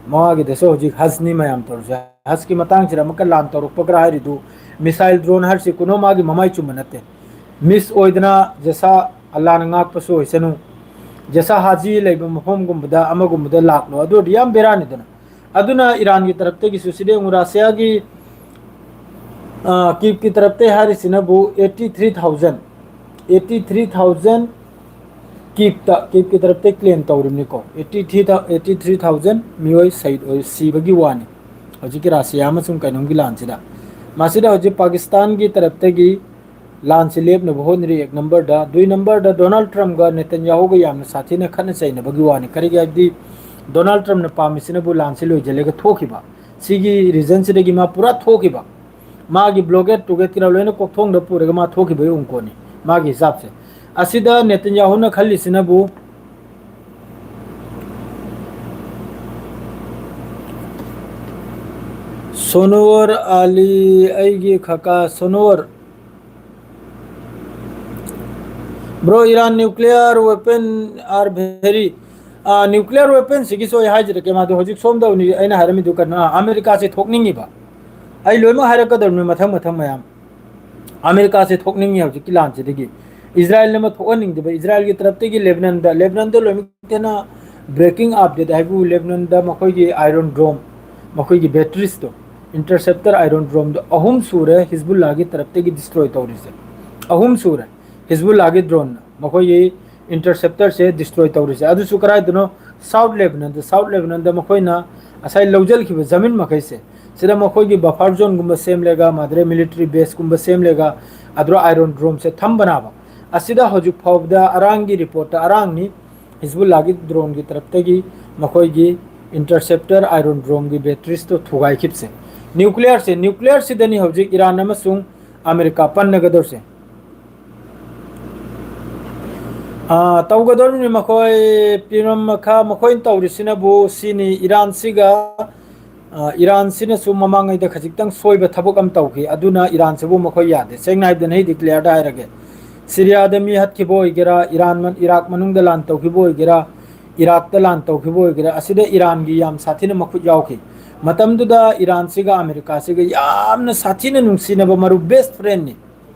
ꯃꯥꯒꯤꯗꯁꯨ ꯍꯧꯖꯤꯛ ꯍꯖꯅꯤ ꯃꯌꯥꯝ ꯇꯧꯔꯤꯁꯦ꯫ ꯍꯖꯀꯤ ꯃꯇꯥꯡꯁꯤꯗ ꯑꯃꯨꯛꯀ ꯂꯥꯟ ꯇꯧꯔꯛꯄꯒ꯭ꯔꯥ ꯍꯥꯏꯔꯤꯗꯨ, ꯃꯤꯁꯥꯏꯜ ꯗ꯭ꯔꯣꯟ ꯍꯥꯏꯔꯤꯁꯤ ꯀꯨꯅꯣ ꯃꯥꯒꯤ ꯃꯃꯥꯏ ꯆꯨꯝꯕ ꯅꯠꯇꯦ꯫ ꯃꯤꯁ ꯑꯣꯏꯗꯅ ꯖꯦꯁꯥ ꯑꯜꯂꯥꯅ ꯉꯥꯛꯄꯁꯨ ꯑꯣꯏꯁꯅꯨ, ꯖꯦꯁꯥ ꯍꯥꯖꯤ ꯂꯩꯕ ꯃꯐꯝꯒꯨꯝꯕꯗ ꯑꯃꯒꯨꯝꯕꯗ ꯂꯥꯛꯂꯣ, ꯑꯗꯨ ꯑꯣꯏꯔꯗꯤ ꯌꯥꯝ ꯕꯦꯔꯥꯅꯤꯗꯅ꯫ ꯑꯗꯨꯅ ꯏꯔꯥꯟꯒꯤ ꯇꯔꯞꯇꯒꯤꯁꯨ ꯁꯤꯗ ꯌꯦꯡꯉꯨ, ꯔꯁꯤꯌꯥꯒꯤ, ꯑ, ꯀꯤꯞꯀꯤ ꯇꯔꯞꯇꯒꯤ ꯍꯥꯏꯔꯤꯁꯤꯅꯕꯨ eighty three thousand, eighty three thousand ꯀꯤꯞꯇ, ꯀꯤꯞꯀꯤ ꯇꯔꯞꯇꯒꯤ ꯀ꯭ꯂꯦꯝ ꯇꯧꯔꯤꯕꯅꯤꯀꯣ꯫ Eighty three thou-, eighty three thousand ꯃꯤꯑꯣꯏ ꯁꯍꯤꯗ ꯑꯣꯏ, ꯁꯤꯕꯒꯤ ꯋꯥꯅꯤ ꯍꯧꯖꯤꯛꯀꯤ ꯔꯁꯤꯌꯥ ꯑꯃꯁꯨꯡ ꯀꯩꯅꯣꯝꯒꯤ ꯂꯥꯟꯁꯤꯗ꯫ ꯃꯁꯤꯗ ꯍꯧꯖꯤꯛ ꯄꯥꯀꯤꯁꯇꯥꯟꯒꯤ ꯇꯔꯞꯇꯒꯤ ꯂꯥꯟꯁꯤ ꯂꯦꯞꯅꯕ ꯍꯣꯠꯅꯔꯤ ꯑꯦꯛ ꯅꯝꯕꯔꯗ꯫ ꯗꯨꯏ ꯅꯝꯕꯔꯗ ꯗꯣꯅꯥꯜꯗ ꯇ꯭ꯔꯝꯞꯒ ꯅꯦꯇꯟꯌꯥꯍꯨꯒ ꯌꯥꯝꯅ ꯁꯥꯊꯤꯅ ꯈꯠꯅ ꯆꯩꯅꯕꯒꯤ ꯋꯥꯅꯤ꯫ ꯀꯔꯤꯒꯤ ꯍꯥꯏꯕꯗꯤ ꯗꯣꯅꯥꯜꯗ ꯇ꯭ꯔꯝꯞꯅ ꯄꯥꯝꯃꯤꯁꯤꯅꯕꯨ ꯂꯥꯟꯁꯤ ꯂꯣꯏꯁꯤꯜꯂꯒ ꯊꯣꯛꯈꯤꯕ꯫ ꯁꯤꯒꯤ ꯔꯤꯖꯟꯁꯤꯗꯒꯤ ꯃꯥ ꯄꯨꯔꯥ ꯊꯣꯛꯈꯤꯕ꯫ ꯃꯥꯒꯤ ꯕ꯭ꯂꯣꯒꯦꯠ ꯇꯨꯒꯦꯠ ꯀꯤꯔꯥ ꯂꯣꯏꯅ ꯀꯣꯛꯊꯣꯡꯗ ꯄꯨꯔꯒ ꯃꯥ ꯊꯣꯛꯈꯤꯕꯒꯤ ꯎꯪꯀꯣꯟꯅꯤ ꯃꯥꯒꯤ ꯍꯤꯁꯥꯞꯁꯦ꯫ ꯑꯁꯤꯗ ꯅꯦꯇꯟꯌꯥꯍꯨꯅ ꯈꯜꯂꯤꯁꯤꯅꯕꯨ, ꯁꯣꯅꯣꯋꯔ ꯑꯂꯤ, ꯑꯩꯒꯤ ꯈꯀꯥ ꯁꯣꯅꯣꯋꯔ, Bro, Iran nuclear weapon are very, uh, nuclear weapon ꯁꯤꯒꯤꯁꯨ ꯑꯩ ꯍꯥꯏꯖꯔꯛꯀꯦ꯫ ꯃꯥꯗꯣ ꯍꯧꯖꯤꯛ ꯁꯣꯝꯗ ꯑꯩꯅ ꯍꯥꯏꯔꯝꯃꯤꯗꯨ ꯀꯩꯅꯣ, ꯑꯃꯦꯔꯤꯀꯥꯁꯦ ꯊꯣꯛꯅꯤꯡꯉꯤꯕ꯫ ꯑꯩ ꯂꯣꯏꯅꯃꯛ ꯍꯥꯏꯔꯛꯀꯗꯕꯅꯤ, ꯃꯊꯪ ꯃꯊꯪ ꯃꯌꯥꯝ꯫ ꯑꯃꯦꯔꯤꯀꯥꯁꯦ ꯊꯣꯛꯅꯤꯡꯉꯤ ꯍꯧꯖꯤꯛꯀꯤ ꯂꯥꯟꯁꯤꯗꯒꯤ꯫ ꯏꯖꯔꯥꯏꯜꯅ ꯑꯃ ꯊꯣꯛꯍꯟꯅꯤꯡꯗꯕ, ꯏꯖꯔꯥꯏꯜꯒꯤ ꯇꯔꯞꯇꯒꯤ ꯂꯦꯕꯅꯟꯗ, ꯂꯦꯕꯅꯟꯗ ꯂꯣꯏꯅꯃꯛꯇꯅ breaking update ꯍꯥꯏꯕꯨ ꯂꯦꯕꯅꯟꯗ ꯃꯈꯣꯏꯒꯤ Iron Dome, ꯃꯈꯣꯏꯒꯤ batteries ꯇꯣ, interceptor Iron Dome ꯗꯣ ꯑꯍꯨꯝ ꯁꯨꯔꯦ ꯍꯤꯖꯕꯨꯜꯂꯥꯒꯤ ꯇꯔꯞꯇꯒꯤ destroy ꯇꯧꯔꯤꯁꯦ꯫ ꯑꯍꯨꯝ ꯁꯨꯔꯦ ꯍꯤꯖꯕꯨꯜꯂꯥꯒꯤ drone ꯅ ꯃꯈꯣꯏꯒꯤ interceptor ꯁꯦ destroy ꯇꯧꯔꯤꯁꯦ꯫ ꯑꯗꯨꯁꯨ ꯀꯗꯥꯏꯗꯅꯣ? South ꯂꯦꯕꯅꯟꯗ꯫ South ꯂꯦꯕꯅꯟꯗ ꯃꯈꯣꯏꯅ ꯉꯁꯥꯏ ꯂꯧꯖꯈꯤꯕ ꯖꯃꯤꯟ ꯃꯈꯩꯁꯦ, ꯁꯤꯗ ꯃꯈꯣꯏꯒꯤ buffer zone ꯒꯨꯝꯕ ꯁꯦꯝꯂꯒ, ꯃꯥꯗ꯭ꯔꯦ military base ꯀꯨꯝꯕ ꯁꯦꯝꯂꯒ, ꯑꯗꯨꯗ Iron Dome ꯁꯦ ꯊꯝꯕꯅꯦꯕ꯫ ꯑꯁꯤꯗ ꯍꯧꯖꯤꯛ ꯐꯥꯎꯕꯗ ꯑꯔꯥꯟꯒꯤ report ꯇ, ꯑꯔꯥꯟꯅꯤ, ꯍꯤꯖꯕꯨꯜꯂꯥꯒꯤ drone ꯒꯤ ꯇꯔꯞꯇꯒꯤ ꯃꯈꯣꯏꯒꯤ interceptor Iron Dome ꯒꯤ batteries ꯇꯣ ꯊꯨꯒꯥꯏꯈꯤꯕꯁꯦ꯫ Nuclear ꯁꯦ, nuclear ꯁꯤꯗꯅꯤ ꯍꯧꯖꯤꯛ ꯏꯔꯥꯟ ꯑꯃꯁꯨꯡ ꯑꯃꯦꯔꯤꯀꯥ ꯄꯟꯅꯒꯗꯧꯔꯤꯁꯦ꯫ ꯑꯥ, ꯇꯧꯒꯗꯧꯔꯤꯕꯅꯤ ꯃꯈꯣꯏ꯫ ꯄꯤꯔꯝ ꯃꯈꯥ ꯃꯈꯣꯏꯅ ꯇꯧꯔꯤꯁꯤꯅꯕꯨ ꯁꯤꯅꯤ, ꯏꯔꯥꯟꯁꯤꯒ, ꯑꯥ, ꯏꯔꯥꯟꯁꯤꯅꯁꯨ ꯃꯃꯥꯡꯉꯩꯗ ꯈꯖꯤꯛꯇꯪ ꯁꯣꯏꯕ ꯊꯕꯛ ꯑꯃ ꯇꯧꯈꯤ, ꯑꯗꯨꯅ ꯏꯔꯥꯟꯁꯤꯕꯨ ꯃꯈꯣꯏ ꯌꯥꯗꯦ꯫ ꯁꯦꯡꯅ ꯍꯥꯏꯕꯗ, ꯑꯩ declare ꯗ ꯍꯥꯏꯔꯒꯦ, ꯁꯤꯔꯤꯌꯥꯗ ꯃꯤ ꯍꯥꯠꯈꯤꯕ ꯑꯣꯏꯒꯦꯔꯥ, ꯏꯔꯥꯟ, ꯏꯔꯥꯛ ꯃꯅꯨꯡꯗ ꯂꯥꯟ ꯇꯧꯈꯤꯕ ꯑꯣꯏꯒꯦꯔꯥ, ꯏꯔꯥꯛꯇ ꯂꯥꯟ ꯇꯧꯈꯤꯕ ꯑꯣꯏꯒꯦꯔꯥ, ꯑꯁꯤꯗ ꯏꯔꯥꯟꯒꯤ ꯌꯥꯝ ꯁꯥꯊꯤꯅ ꯃꯈꯨꯠ ꯌꯥꯎꯈꯤ꯫ ꯃꯇꯝꯗꯨꯗ ꯏꯔꯥꯟꯁꯤꯒ ꯑꯃꯦꯔꯤꯀꯥꯁꯤꯒ ꯌꯥꯝꯅ ꯁꯥꯊꯤꯅ ꯅꯨꯡꯁꯤꯅꯕ ꯃꯔꯨꯞ, best friend ꯅꯤ꯫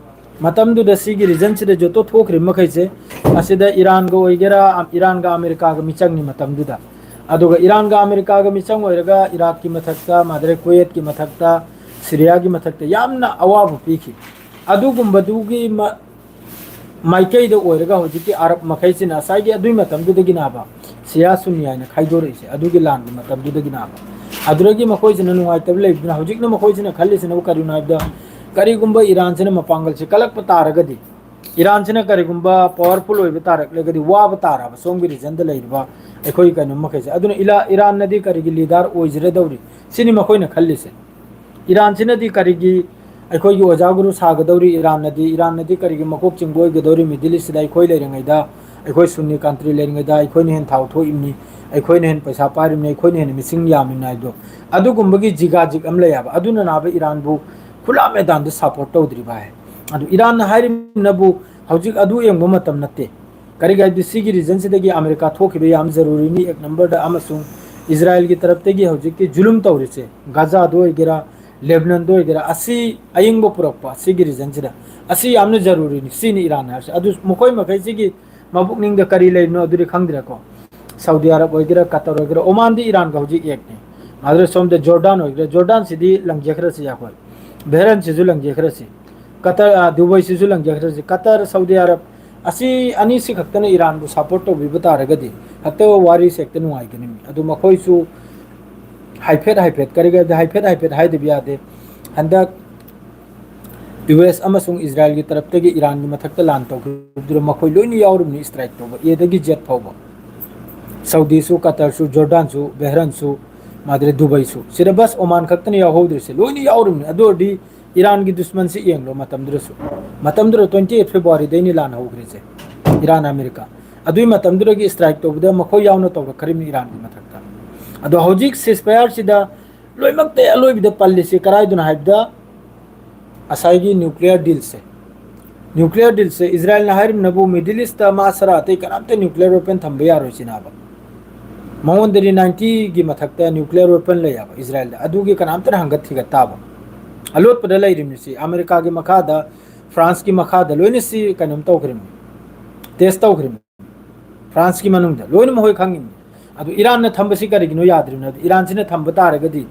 ꯃꯇꯝꯗꯨꯗ ꯁꯤꯒꯤ region ꯁꯤꯗ ꯖꯣꯇꯣ ꯊꯣꯛꯈ꯭ꯔꯤꯕ ꯃꯈꯩꯁꯦ, ꯑꯁꯤꯗ ꯏꯔꯥꯟꯒ ꯑꯣꯏꯒꯦꯔꯥ, ꯏꯔꯥꯟꯒ ꯑꯃꯦꯔꯤꯀꯥꯒ ꯃꯤꯆꯪꯅꯤ ꯃꯇꯝꯗꯨꯗ꯫ ꯑꯗꯨꯒ ꯏꯔꯥꯟꯒ ꯑꯃꯦꯔꯤꯀꯥꯒ ꯃꯤꯆꯪ ꯑꯣꯏꯔꯒ ꯏꯔꯥꯛꯀꯤ ꯃꯊꯛꯇ, ꯃꯥꯗ꯭ꯔꯦ ꯀꯨꯋꯦꯠꯀꯤ ꯃꯊꯛꯇ, ꯁꯤꯔꯤꯌꯥꯒꯤ ꯃꯊꯛꯇ ꯌꯥꯝꯅ ꯑꯋꯥꯕ ꯄꯤꯈꯤ꯫ ꯑꯗꯨꯒꯨꯝꯕꯗꯨꯒꯤ ꯃ-, ꯃꯥꯏꯀꯩꯗ ꯑꯣꯏꯔꯒ ꯍꯧꯖꯤꯛꯀꯤ ꯑꯔꯕ ꯃꯈꯩꯁꯤꯅ ꯉꯁꯥꯏꯒꯤ ꯑꯗꯨꯒꯤ ꯃꯇꯝꯗꯨꯗꯒꯤꯅꯦꯕ ꯁꯤꯌꯥ ꯁꯨꯟꯅꯤ ꯍꯥꯏꯅ ꯈꯥꯏꯗꯣꯔꯛꯏꯁꯦ, ꯑꯗꯨꯒꯤ ꯂꯥꯟꯒꯤ ꯃꯇꯝꯗꯨꯗꯒꯤꯅꯦꯕ꯫ ꯑꯗꯨꯗꯒꯤ ꯃꯈꯣꯏꯁꯤꯅ ꯅꯨꯡꯉꯥꯏꯇꯕ ꯂꯩꯕꯗꯨꯅ ꯍꯧꯖꯤꯛꯅ ꯃꯈꯣꯏꯁꯤꯅ ꯈꯜꯂꯤꯁꯤꯅꯕꯨ ꯀꯔꯤꯅꯣ ꯍꯥꯏꯕꯗ, ꯀꯔꯤꯒꯨꯝꯕ ꯏꯔꯥꯟꯁꯤꯅ ꯃꯄꯥꯡꯒꯜꯁꯦ ꯀꯜꯂꯛꯄ ꯇꯥꯔꯒꯗꯤ, ꯏꯔꯥꯟꯁꯤꯅ ꯀꯔꯤꯒꯨꯝꯕ powerful ꯑꯣꯏꯕ ꯇꯥꯔꯛꯂꯒꯗꯤ ꯋꯥꯕ ꯇꯥꯔꯕ ꯁꯣꯝꯒꯤ region ꯗ ꯂꯩꯔꯤꯕ ꯑꯩꯈꯣꯏ ꯀꯩꯅꯣ ꯃꯈꯩꯁꯦ꯫ ꯑꯗꯨꯅ ꯏꯂꯥ-, ꯏꯔꯥꯟꯅꯗꯤ ꯀꯔꯤꯒꯤ leader ꯑꯣꯏꯖꯔꯗꯧꯔꯤ? ꯁꯤꯅꯤ ꯃꯈꯣꯏꯅ ꯈꯜꯂꯤꯁꯦ꯫ ꯏꯔꯥꯟꯁꯤꯅꯗꯤ ꯀꯔꯤꯒꯤ ꯑꯩꯈꯣꯏꯒꯤ ꯑꯣꯖꯥ ꯒꯨꯔꯨ ꯁꯥꯒꯗꯧꯔꯤ? ꯏꯔꯥꯟꯅꯗꯤ, ꯏꯔꯥꯟꯅꯗꯤ ꯀꯔꯤꯒꯤ ꯃꯀꯣꯛ ꯆꯤꯡꯕ ꯑꯣꯏꯒꯗꯧꯔꯤ? Middle East ꯁꯤꯗ ꯑꯩꯈꯣꯏ ꯂꯩꯔꯤꯉꯩꯗ, ꯑꯩꯈꯣꯏ ꯁꯨꯟꯅꯤ country ꯂꯩꯔꯤꯉꯩꯗ, ꯑꯩꯈꯣꯏꯅ ꯍꯦꯟꯅ ꯊꯥꯎ ꯊꯣꯛꯏꯕꯅꯤ, ꯑꯩꯈꯣꯏꯅ ꯍꯦꯟꯅ ꯄꯩꯁꯥ ꯄꯥꯏꯔꯤꯕꯅꯤ, ꯑꯩꯈꯣꯏꯅ ꯍꯦꯟꯅ ꯃꯤꯁꯤꯡ ꯌꯥꯝꯃꯤꯕꯅꯤ ꯍꯥꯏꯕꯗꯣ, ꯑꯗꯨꯒꯨꯝꯕꯒꯤ ꯖꯤꯒꯥꯖꯤꯛ ꯑꯃ ꯂꯩ ꯍꯥꯏꯕ꯫ ꯑꯗꯨꯅ ꯅꯥꯕ ꯏꯔꯥꯟꯕꯨ ꯈꯨꯂꯥ ꯃꯦꯗꯥꯟꯗ support ꯇꯧꯗ꯭ꯔꯤꯕ ꯍꯥꯏ꯫ ꯑꯗꯨ ꯏꯔꯥꯟꯅ ꯍꯥꯏꯔꯤꯕꯅꯕꯨ ꯍꯧꯖꯤꯛ ꯑꯗꯨ ꯌꯦꯡꯕ ꯃꯇꯝ ꯅꯠꯇꯦ꯫ ꯀꯔꯤꯒꯤ ꯍꯥꯏꯕꯗꯤ ꯁꯤꯒꯤ ꯔꯤꯖꯟꯁꯤꯗꯒꯤ ꯑꯃꯦꯔꯤꯀꯥ ꯊꯣꯛꯈꯤꯕ ꯌꯥꯝ ꯖꯔꯨꯔꯤꯅꯤ ꯑꯦꯛ ꯅꯝꯕꯔꯗ, ꯑꯃꯁꯨꯡ ꯏꯖꯔꯥꯏꯜꯒꯤ ꯇꯔꯞꯇꯒꯤ ꯍꯧꯖꯤꯛꯀꯤ ꯖꯨꯂꯨꯝ ꯇꯧꯔꯤꯁꯦ, ꯒꯥꯖꯥꯗ ꯑꯣꯏꯒꯦꯔꯥ, ꯂꯦꯕꯅꯟꯗ ꯑꯣꯏꯒꯦꯔꯥ, ꯑꯁꯤ ꯑꯌꯤꯡꯕ ꯄꯨꯔꯛꯄ ꯁꯤꯒꯤ ꯔꯤꯖꯟꯁꯤꯗ ꯑꯁꯤ ꯌꯥꯝꯅ ꯖꯔꯨꯔꯤꯅꯤ꯫ ꯁꯤꯅꯤ ꯏꯔꯥꯟ ꯍꯥꯏꯕꯁꯦ꯫ ꯑꯗꯨ ꯃꯈꯣꯏ ꯃꯈꯩꯁꯤꯒꯤ ꯃꯕꯨꯛꯅꯤꯡꯗ ꯀꯔꯤ ꯂꯩꯕꯅꯣ ꯑꯗꯨꯗꯤ ꯈꯪꯗ꯭ꯔꯦꯀꯣ꯫ ꯁꯥꯎꯗꯤ ꯑꯔꯕ ꯑꯣꯏꯒꯦꯔꯥ, ꯀꯇꯔ ꯑꯣꯏꯒꯦꯔꯥ, ꯑꯣꯃꯥꯟꯗꯤ ꯏꯔꯥꯟꯒ ꯍꯧꯖꯤꯛ ꯑꯦꯛꯅꯤ꯫ ꯑꯗꯨꯗ ꯁꯣꯝꯗ ꯖꯣꯔꯗꯥꯟ ꯑꯣꯏꯒꯦꯔꯥ, ꯖꯣꯔꯗꯥꯟꯁꯤꯗꯤ ꯂꯪꯖꯈ꯭ꯔꯁꯤ ꯑꯩꯈꯣꯏ, ꯕꯦꯍꯔꯟꯁꯤꯁꯨ ꯂꯪꯖꯈ꯭ꯔꯁꯤ, ꯀꯇꯔ, ꯑ, ꯗꯨꯕꯩꯁꯤꯁꯨ ꯂꯪꯖꯈ꯭ꯔꯁꯤ꯫ ꯀꯇꯔ, ꯁꯥꯎꯗꯤ ꯑꯔꯕ ꯑꯁꯤ ꯑꯅꯤꯁꯤ ꯈꯛꯇꯅ ꯏꯔꯥꯟꯕꯨ ꯁꯞꯄꯣꯔꯠ ꯇꯧꯕꯤꯕ ꯇꯥꯔꯒꯗꯤ ꯍꯦꯛꯇ ꯋꯥꯔꯤꯁꯦ ꯍꯦꯛꯇ ꯅꯨꯡꯉꯥꯏꯒꯅꯤ꯫ ꯑꯗꯨ ꯃꯈꯣꯏꯁꯨ ꯍꯥꯏꯐꯦꯠ ꯍꯥꯏꯐꯦꯠ, ꯀꯔꯤꯒꯤꯗꯤ ꯍꯥꯏꯐꯦꯠ ꯍꯥꯏꯐꯦꯠ ꯍꯥꯏꯗꯕ ꯌꯥꯗꯦ꯫ ꯍꯟꯗꯛ ꯌꯨ ꯑꯦꯁ ꯑꯃꯁꯨꯡ ꯏꯖꯔꯥꯏꯜꯒꯤ ꯇꯔꯞꯇꯒꯤ ꯏꯔꯥꯟꯒꯤ ꯃꯊꯛꯇ ꯂꯥꯟ ꯇꯧꯈꯤꯕꯗꯨꯗ ꯃꯈꯣꯏ ꯂꯣꯏꯅ ꯌꯥꯎꯔꯤꯕꯅꯤ ꯁ꯭ꯇ꯭ꯔꯥꯏꯛ ꯇꯧꯕ, ꯑꯦꯗꯒꯤ ꯖꯦꯠ ꯐꯥꯎꯕ꯫ ꯁꯥꯎꯗꯤꯁꯨ, ꯀꯇꯔꯁꯨ, ꯖꯣꯔꯗꯥꯟꯁꯨ, ꯕꯦꯍꯔꯟꯁꯨ, ꯃꯥꯗ꯭ꯔꯦ ꯗꯨꯕꯩꯁꯨ꯫ ꯁꯤꯗ ꯕꯁ ꯑꯣꯃꯥꯟ ꯈꯛꯇꯅ ꯌꯥꯎꯍꯧꯗ꯭ꯔꯤꯁꯦ, ꯂꯣꯏꯅ ꯌꯥꯎꯔꯤꯕꯅꯤ꯫ ꯑꯗꯨ ꯑꯣꯏꯔꯗꯤ ꯏꯔꯥꯟꯒꯤ ꯗꯨꯁꯃꯟꯁꯤ ꯌꯦꯡꯂꯣ ꯃꯇꯝꯗꯨꯗꯁꯨ꯫ ꯃꯇꯝꯗꯨꯗ twenty eight Februaryꯗꯩꯅꯤ ꯂꯥꯟ ꯍꯧꯈ꯭ꯔꯤꯁꯦ, ꯏꯔꯥꯟ ꯑꯃꯦꯔꯤꯀꯥ꯫ ꯑꯗꯨꯒꯤ ꯃꯇꯝꯗꯨꯗꯒꯤ ꯁ꯭ꯇ꯭ꯔꯥꯏꯛ ꯇꯧꯕꯗ ꯃꯈꯣꯏ ꯌꯥꯎꯅ ꯇꯧꯔꯛꯈ꯭ꯔꯤꯕꯅꯤ ꯏꯔꯥꯟꯒꯤ ꯃꯊꯛꯇ꯫ ꯑꯗꯣ ꯍꯧꯖꯤꯛ ꯁꯤꯁꯐꯥꯌꯔꯁꯤꯗ ꯂꯣꯏꯅꯃꯛꯇ ꯑꯂꯣꯏꯕꯗ ꯄꯜꯂꯤꯁꯤ ꯀꯔꯥꯏꯗꯅꯣ ꯍꯥꯏꯕꯗ ꯉꯁꯥꯏꯒꯤ ꯅ꯭ꯌꯨꯀ꯭ꯂꯤꯌꯔ ꯗꯤꯜꯁꯦ꯫ ꯅ꯭ꯌꯨꯀ꯭ꯂꯤꯌꯔ ꯗꯤꯜꯁꯦ ꯏꯖꯔꯥꯏꯜꯅ ꯍꯥꯏꯔꯤꯕꯅꯕꯨ ꯃꯤꯗꯜ ꯏꯁꯇ ꯃꯥ ꯁꯔꯥ ꯑꯇꯩ ꯀꯅꯥꯝꯇ ꯅ꯭ꯌꯨꯀ꯭ꯂꯤꯌꯔ ꯋꯦꯄꯟ ꯊꯝꯕ ꯌꯥꯔꯣꯏ ꯁꯤꯅꯦꯕ꯫ ꯃꯉꯣꯟꯗꯗꯤ ninety ꯒꯤ ꯃꯊꯛꯇ ꯅ꯭ꯌꯨꯀ꯭ꯂꯤꯌꯔ ꯋꯦꯄꯟ ꯂꯩꯌꯦꯕ ꯏꯖꯔꯥꯏꯜꯗ꯫ ꯑꯗꯨꯒꯤ ꯀꯅꯥꯝꯇꯅ ꯍꯪꯒꯠ ꯊꯤꯒꯠ ꯇꯥꯕ꯫ ꯑꯂꯣꯠꯄꯗ ꯂꯩꯔꯤꯕꯅꯤ ꯁꯤ꯫ ꯑꯃꯦꯔꯤꯀꯥꯒꯤ ꯃꯈꯥꯗ, ꯐ꯭ꯔꯥꯟꯁꯀꯤ ꯃꯈꯥꯗ ꯂꯣꯏꯅ ꯁꯤ ꯀꯩꯅꯣꯝ ꯇꯧꯈ꯭ꯔꯤꯕꯅꯤ, ꯇꯦꯁ ꯇꯧꯈ꯭ꯔꯤꯕꯅꯤ꯫ ꯐ꯭ꯔꯥꯟꯁꯀꯤ ꯃꯅꯨꯡꯗ ꯂꯣꯏꯅ ꯃꯈꯣꯏ ꯈꯪꯉꯤꯕꯅꯤ꯫ ꯑꯗꯨ ꯏꯔꯥꯟꯅ ꯊꯝꯕꯁꯤ ꯀꯔꯤꯒꯤꯅꯣ ꯌꯥꯗ꯭ꯔꯤꯕꯅꯣ? ꯏꯔꯥꯟꯁꯤꯅ ꯊꯝꯕ ꯇꯥꯔꯒꯗꯤ,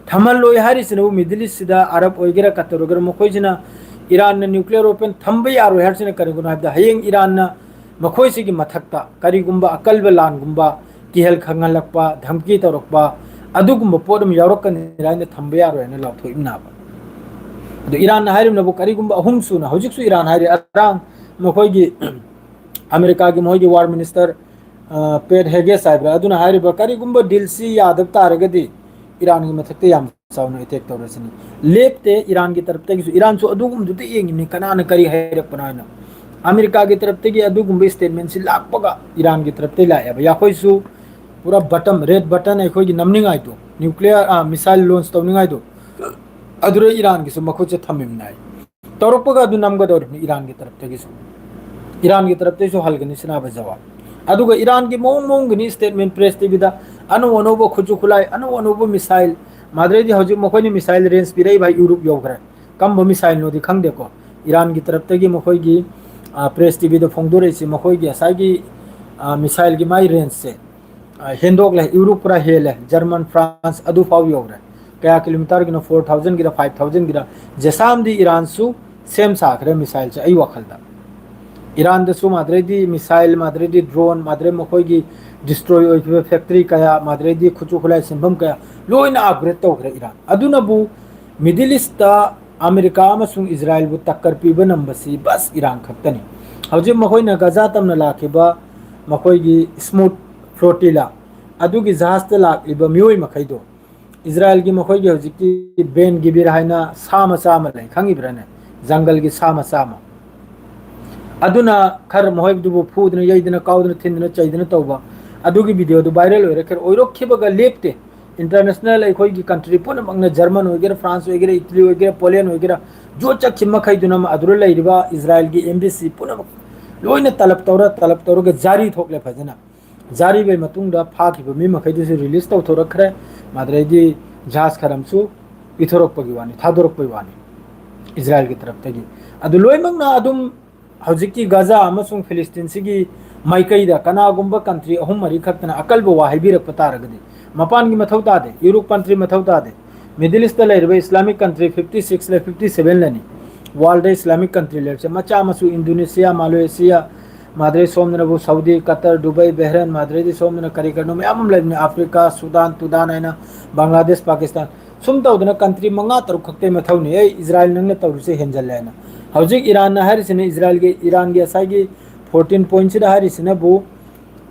ꯊꯝꯍꯜꯂꯣꯏ ꯍꯥꯏꯔꯤꯁꯤꯅꯕꯨ ꯃꯤꯗꯜ ꯏꯁꯁꯤꯗ ꯑꯔꯕ ꯑꯣꯏꯒꯦꯔꯥ, ꯀꯇꯔ ꯑꯣꯏꯒꯦꯔꯥ, ꯃꯈꯣꯏꯁꯤꯅ ꯏꯔꯥꯟꯅ ꯅ꯭ꯌꯨꯀ꯭ꯂꯤꯌꯔ ꯋꯦꯄꯟ ꯊꯝꯕ ꯌꯥꯔꯣꯏ ꯍꯥꯏꯔꯤꯁꯤꯅ ꯀꯔꯤꯒꯤꯅꯣ ꯍꯥꯏꯕꯗ, ꯍꯌꯦꯡ ꯏꯔꯥꯟꯅ ꯃꯈꯣꯏꯁꯤꯒꯤ ꯃꯊꯛꯇ ꯀꯔꯤꯒꯨꯝꯕ ꯑꯀꯜꯕ ꯂꯥꯟꯒꯨꯝꯕ, ꯀꯤꯍꯜ ꯈꯪꯍꯜꯂꯛꯄ, ꯙꯝꯀꯤ ꯇꯧꯔꯛꯄ, ꯑꯗꯨꯒꯨꯝꯕ ꯄꯣꯠ ꯑꯃ ꯌꯥꯎꯔꯛꯀꯅꯤ ꯍꯥꯏꯅ ꯊꯝꯕ ꯌꯥꯔꯣꯏ ꯍꯥꯏꯅ ꯂꯥꯎꯊꯣꯛꯏꯕꯅꯦꯕ꯫ ꯑꯗꯣ ꯏꯔꯥꯟꯅ ꯍꯥꯏꯔꯤꯕꯅꯕꯨ ꯀꯔꯤꯒꯨꯝꯕ ꯑꯍꯨꯝ ꯁꯨꯅ, ꯍꯧꯖꯤꯛꯁꯨ ꯏꯔꯥꯟ ꯍꯥꯏꯔꯤ, ꯑꯔꯥꯡ ꯃꯈꯣꯏꯒꯤ ꯑꯃꯦꯔꯤꯀꯥꯒꯤ ꯃꯈꯣꯏꯒꯤ ꯋꯥꯔ ꯃꯤꯅꯤꯁꯇꯔ, ꯑ, ꯄꯦꯠ ꯍꯦꯒꯦꯁ ꯍꯥꯏꯕ꯭ꯔꯥ, ꯑꯗꯨꯅ ꯍꯥꯏꯔꯤꯕ ꯀꯔꯤꯒꯨꯝꯕ ꯗꯤꯜꯁꯤ ꯌꯥꯗꯕ ꯇꯥꯔꯒꯗꯤ ꯏꯔꯥꯟꯒꯤ ꯃꯊꯛꯇ ꯌꯥꯝ ꯆꯥꯎꯅ ꯑꯦꯇꯦꯛ ꯇꯧꯔꯁꯤꯅꯤ꯫ ꯂꯦꯞꯇꯦ ꯏꯔꯥꯟꯒꯤ ꯇꯔꯞꯇꯒꯤꯁꯨ꯫ ꯏꯔꯥꯟꯁꯨ ꯑꯗꯨꯒꯨꯝꯕꯗꯨꯗ ꯌꯦꯡꯉꯤꯕꯅꯤ ꯀꯅꯥꯅ ꯀꯔꯤ ꯍꯥꯏꯔꯛꯄꯅꯣ ꯍꯥꯏꯅ꯫ ꯑꯃꯦꯔꯤꯀꯥꯒꯤ ꯇꯔꯞꯇꯒꯤ ꯑꯗꯨꯒꯨꯝꯕ ꯁ꯭ꯇꯦꯠꯃꯦꯟꯁꯤ ꯂꯥꯛꯄꯒ ꯏꯔꯥꯟꯒꯤ ꯇꯔꯞꯇꯒꯤ ꯂꯥꯛꯑꯦꯕ꯫ ꯌꯥꯈꯣꯏꯁꯨ ꯄꯨꯔꯥ ꯕꯇꯟ, ꯔꯦꯗ ꯕꯇꯟ ꯑꯩꯈꯣꯏꯒꯤ ꯅꯝꯅꯤꯡꯉꯥꯏꯗꯣ, ꯅ꯭ꯌꯨꯀ꯭ꯂꯤꯌꯔ, ꯑ, ꯃꯤꯁꯥꯏꯜ ꯂꯣꯟꯆ ꯇꯧꯅꯤꯡꯉꯥꯏꯗꯣ, ꯑꯗꯨꯗ ꯏꯔꯥꯟꯒꯤꯁꯨ ꯃꯈꯨꯠꯁꯦ ꯊꯝꯃꯤꯕꯅꯤ ꯍꯥꯏ꯫ ꯇꯧꯔꯛꯄꯒ ꯑꯗꯨ ꯅꯝꯒꯗꯧꯔꯤꯕꯅꯤ ꯏꯔꯥꯟꯒꯤ ꯇꯔꯞꯇꯒꯤꯁꯨ꯫ ꯏꯔꯥꯟꯒꯤ ꯇꯔꯞꯇꯒꯤꯁꯨ ꯍꯜꯒꯅꯤ ꯁꯤꯅꯥꯕ ꯖꯋꯥꯕ꯫ ꯑꯗꯨꯒ ꯏꯔꯥꯟꯒꯤ ꯃꯑꯣꯡ ꯃꯑꯣꯡꯒꯤꯅꯤ statement, press T Vꯗ ꯑꯅꯧ ꯑꯅꯧꯕ ꯈꯨꯠꯁꯨ ꯈꯨꯠꯂꯥꯏ, ꯑꯅꯧ ꯑꯅꯧꯕ missile, ꯃꯥꯗ꯭ꯔꯩꯗꯤ ꯍꯧꯖꯤꯛ ꯃꯈꯣꯏꯅ missile range ꯄꯤꯔꯛꯏꯕ ꯍꯥꯏ ꯌꯨꯔꯨꯞ ꯌꯧꯈ꯭ꯔꯦ꯫ ꯀꯝꯕ missileꯅꯣꯗꯤ ꯈꯪꯗꯦꯀꯣ꯫ ꯏꯔꯥꯟꯒꯤ ꯇꯔꯞꯇꯒꯤ ꯃꯈꯣꯏꯒꯤ, ꯑ, press T Vꯗ ꯐꯣꯡꯗꯣꯔꯛꯏꯁꯤ ꯃꯈꯣꯏꯒꯤ ꯉꯁꯥꯏꯒꯤ, ꯑ, missileꯒꯤ ꯃꯥꯏ rangeꯁꯦ, ꯑ, ꯍꯦꯟꯗꯣꯛꯂꯦ꯫ ꯌꯨꯔꯨꯞ ꯄꯨꯔꯥ ꯍꯦꯜꯂꯦ꯫ ꯖꯔꯃꯟ, ꯐ꯭ꯔꯥꯟꯁ ꯑꯗꯨ ꯐꯥꯎ ꯌꯧꯔꯦ꯫ ꯀꯌꯥ kilometerꯒꯤꯅꯣ? Four thousandꯒꯤꯔ five thousandꯒꯤꯔ? ꯖꯦꯁꯥꯝꯗꯤ ꯏꯔꯥꯟꯁꯨ ꯁꯦꯝ ꯁꯥꯈ꯭ꯔꯦ missileꯁꯦ ꯑꯩ ꯋꯥꯈꯜꯗ꯫ ꯏꯔꯥꯟꯗꯁꯨ ꯃꯥꯗ꯭ꯔꯩꯗꯤ missile, ꯃꯥꯗ꯭ꯔꯩꯗꯤ drone, ꯃꯥꯗ꯭ꯔꯩ ꯃꯈꯣꯏꯒꯤ destroy ꯑꯣꯏꯈꯤꯕ factory ꯀꯌꯥ, ꯃꯥꯗ꯭ꯔꯩꯗꯤ ꯈꯨꯠꯁꯨ ꯈꯨꯠꯂꯥꯏ ꯁꯦꯝꯐꯝ ꯀꯌꯥ ꯂꯣꯏꯅ upgrade ꯇꯧꯈ꯭ꯔꯦ ꯏꯔꯥꯟ꯫ ꯑꯗꯨꯅꯕꯨ Middle Eastꯇ ꯑꯃꯦꯔꯤꯀꯥ ꯑꯃꯁꯨꯡ ꯏꯖꯔꯥꯏꯜꯕꯨ ꯇꯛꯀꯔ ꯄꯤꯕ ꯅꯝꯕꯁꯤ ꯕꯁ ꯏꯔꯥꯟ ꯈꯛꯇꯅꯤ꯫ ꯍꯧꯖꯤꯛ ꯃꯈꯣꯏꯅ ꯒꯖꯥ ꯇꯝꯅ ꯂꯥꯛꯈꯤꯕ ꯃꯈꯣꯏꯒꯤ Smooth Flotilla, ꯑꯗꯨꯒꯤ ꯖꯍꯥꯖꯇ ꯂꯥꯛꯂꯤꯕ ꯃꯤꯑꯣꯏ ꯃꯈꯩꯗꯣ, ꯏꯖꯔꯥꯏꯜꯒꯤ ꯃꯈꯣꯏꯒꯤ ꯍꯧꯖꯤꯛꯀꯤ ꯕꯦꯟ ꯒꯤꯕꯤꯔ ꯍꯥꯏꯅ ꯁꯥ ꯃꯆꯥ ꯑꯃ ꯂꯩ, ꯈꯪꯉꯤꯕ꯭ꯔꯥꯅꯦ? ꯖꯪꯒꯜꯒꯤ ꯁꯥ ꯃꯆꯥ ꯑꯃ꯫ ꯑꯗꯨꯅ ꯈꯔ ꯃꯈꯣꯏꯗꯨꯕꯨ ꯐꯨꯗꯅ, ꯌꯩꯗꯅ, ꯀꯥꯎꯗꯅ, ꯊꯤꯟꯗꯅ, ꯆꯩꯗꯅ ꯇꯧꯕ, ꯑꯗꯨꯒꯤ videoꯗꯨ viral ꯑꯣꯏꯔꯛꯈ꯭ꯔꯦ꯫ ꯑꯣꯏꯔꯛꯈꯤꯕꯒ ꯂꯦꯞꯇꯦ꯫ International ꯑꯩꯈꯣꯏꯒꯤ country ꯄꯨꯝꯅꯃꯛꯅ, ꯖꯔꯃꯟ ꯑꯣꯏꯒꯦꯔꯥ, ꯐ꯭ꯔꯥꯟꯁ ꯑꯣꯏꯒꯦꯔꯥ, ꯏꯇꯂꯤ ꯑꯣꯏꯒꯦꯔꯥ, ꯄꯣꯂꯦꯟ ꯑꯣꯏꯒꯦꯔꯥ, ꯖꯣꯠ ꯆꯠꯈꯤꯕ ꯃꯈꯩꯗꯨꯅ ꯑꯗꯨꯗ ꯂꯩꯔꯤꯕ ꯏꯖꯔꯥꯏꯜꯒꯤ embassy ꯄꯨꯝꯅꯃꯛ ꯂꯣꯏꯅ ꯇꯂꯞ ꯇꯧꯔ, ꯇꯂꯞ ꯇꯧꯔꯒ ꯖꯥꯔꯤ ꯊꯣꯛꯂꯦ ꯐꯖꯅ꯫ ꯖꯥꯔꯤꯕꯩ ꯃꯇꯨꯡꯗ ꯐꯥꯈꯤꯕ ꯃꯤ ꯃꯈꯩꯗꯨꯁꯨ release ꯇꯧꯊꯣꯔꯛꯈ꯭ꯔꯦ꯫ ꯃꯗꯨꯗꯩꯗꯤ ꯖꯍꯥꯖ ꯈꯔ ꯑꯃꯁꯨ ꯄꯤꯊꯣꯔꯛꯄꯒꯤ ꯋꯥꯅꯤ, ꯊꯥꯗꯣꯔꯛꯄꯒꯤ ꯋꯥꯅꯤ ꯏꯖꯔꯥꯏꯜꯒꯤ ꯇꯔꯞꯇꯒꯤ꯫ ꯑꯗꯨ ꯂꯣꯏꯅꯃꯛꯅ ꯑꯗꯨꯝ ꯍꯧꯖꯤꯛꯀꯤ ꯒꯖꯥ ꯑꯃꯁꯨꯡ ꯐꯤꯂꯤꯁꯇꯤꯟꯁꯤꯒꯤ ꯃꯥꯏꯀꯩꯗ ꯀꯅꯥꯒꯨꯝꯕ country ꯑꯍꯨꯝ ꯃꯔꯤ ꯈꯛꯇꯅ ꯑꯀꯜꯕ ꯋꯥ ꯍꯥꯏꯕꯤꯔꯛꯄ ꯇꯥꯔꯒꯗꯤ, ꯃꯄꯥꯟꯒꯤ ꯃꯊꯧ ꯇꯥꯗꯦ, ꯌꯨꯔꯣꯞ country ꯃꯊꯧ ꯇꯥꯗꯦ, Middle Eastꯇ ꯂꯩꯔꯤꯕ Islamic country fifty six ꯂꯩ, fifty seven ꯂꯩꯅꯤ꯫ Worldꯗ Islamic country ꯂꯩꯔꯤꯁꯦ ꯃꯆꯥ ꯃꯁꯨ Indonesia, Malaysia, ꯃꯥꯗ꯭ꯔꯩ ꯁꯣꯝꯗꯅꯕꯨ Saudi, Qatar, Dubai, Bahrain, ꯃꯥꯗ꯭ꯔꯩꯗꯤ ꯁꯣꯝꯗꯅ ꯀꯔꯤ ꯀꯔꯤꯅꯣ ꯃꯌꯥꯝ ꯑꯃ ꯂꯩꯕꯅꯤ, Africa, Sudan, ꯇꯨꯗꯥꯟ ꯍꯥꯏꯅ, ꯕꯪꯒ꯭ꯂꯥꯗꯦꯁ, ꯄꯥꯀꯤꯁꯇꯥꯟ꯫ ꯁꯨꯝ ꯇꯧꯗꯅ country ꯃꯉꯥ ꯇꯔꯨꯛ ꯈꯛꯇꯒꯤ ꯃꯊꯧꯅꯤ꯫ ꯑꯩ ꯏꯖꯔꯥꯏꯜ ꯅꯪꯅ ꯇꯧꯔꯤꯁꯦ ꯍꯦꯟꯖꯜꯂꯦ ꯍꯥꯏꯅ꯫ ꯍꯧꯖꯤꯛ ꯏꯔꯥꯟꯅ ꯍꯥꯏꯔꯤꯁꯤꯅ ꯏꯖꯔꯥꯏꯜꯒꯤ, ꯏꯔꯥꯟꯒꯤ ꯉꯁꯥꯏꯒꯤ fourteen pointꯁꯤꯗ ꯍꯥꯏꯔꯤꯁꯤꯅꯕꯨ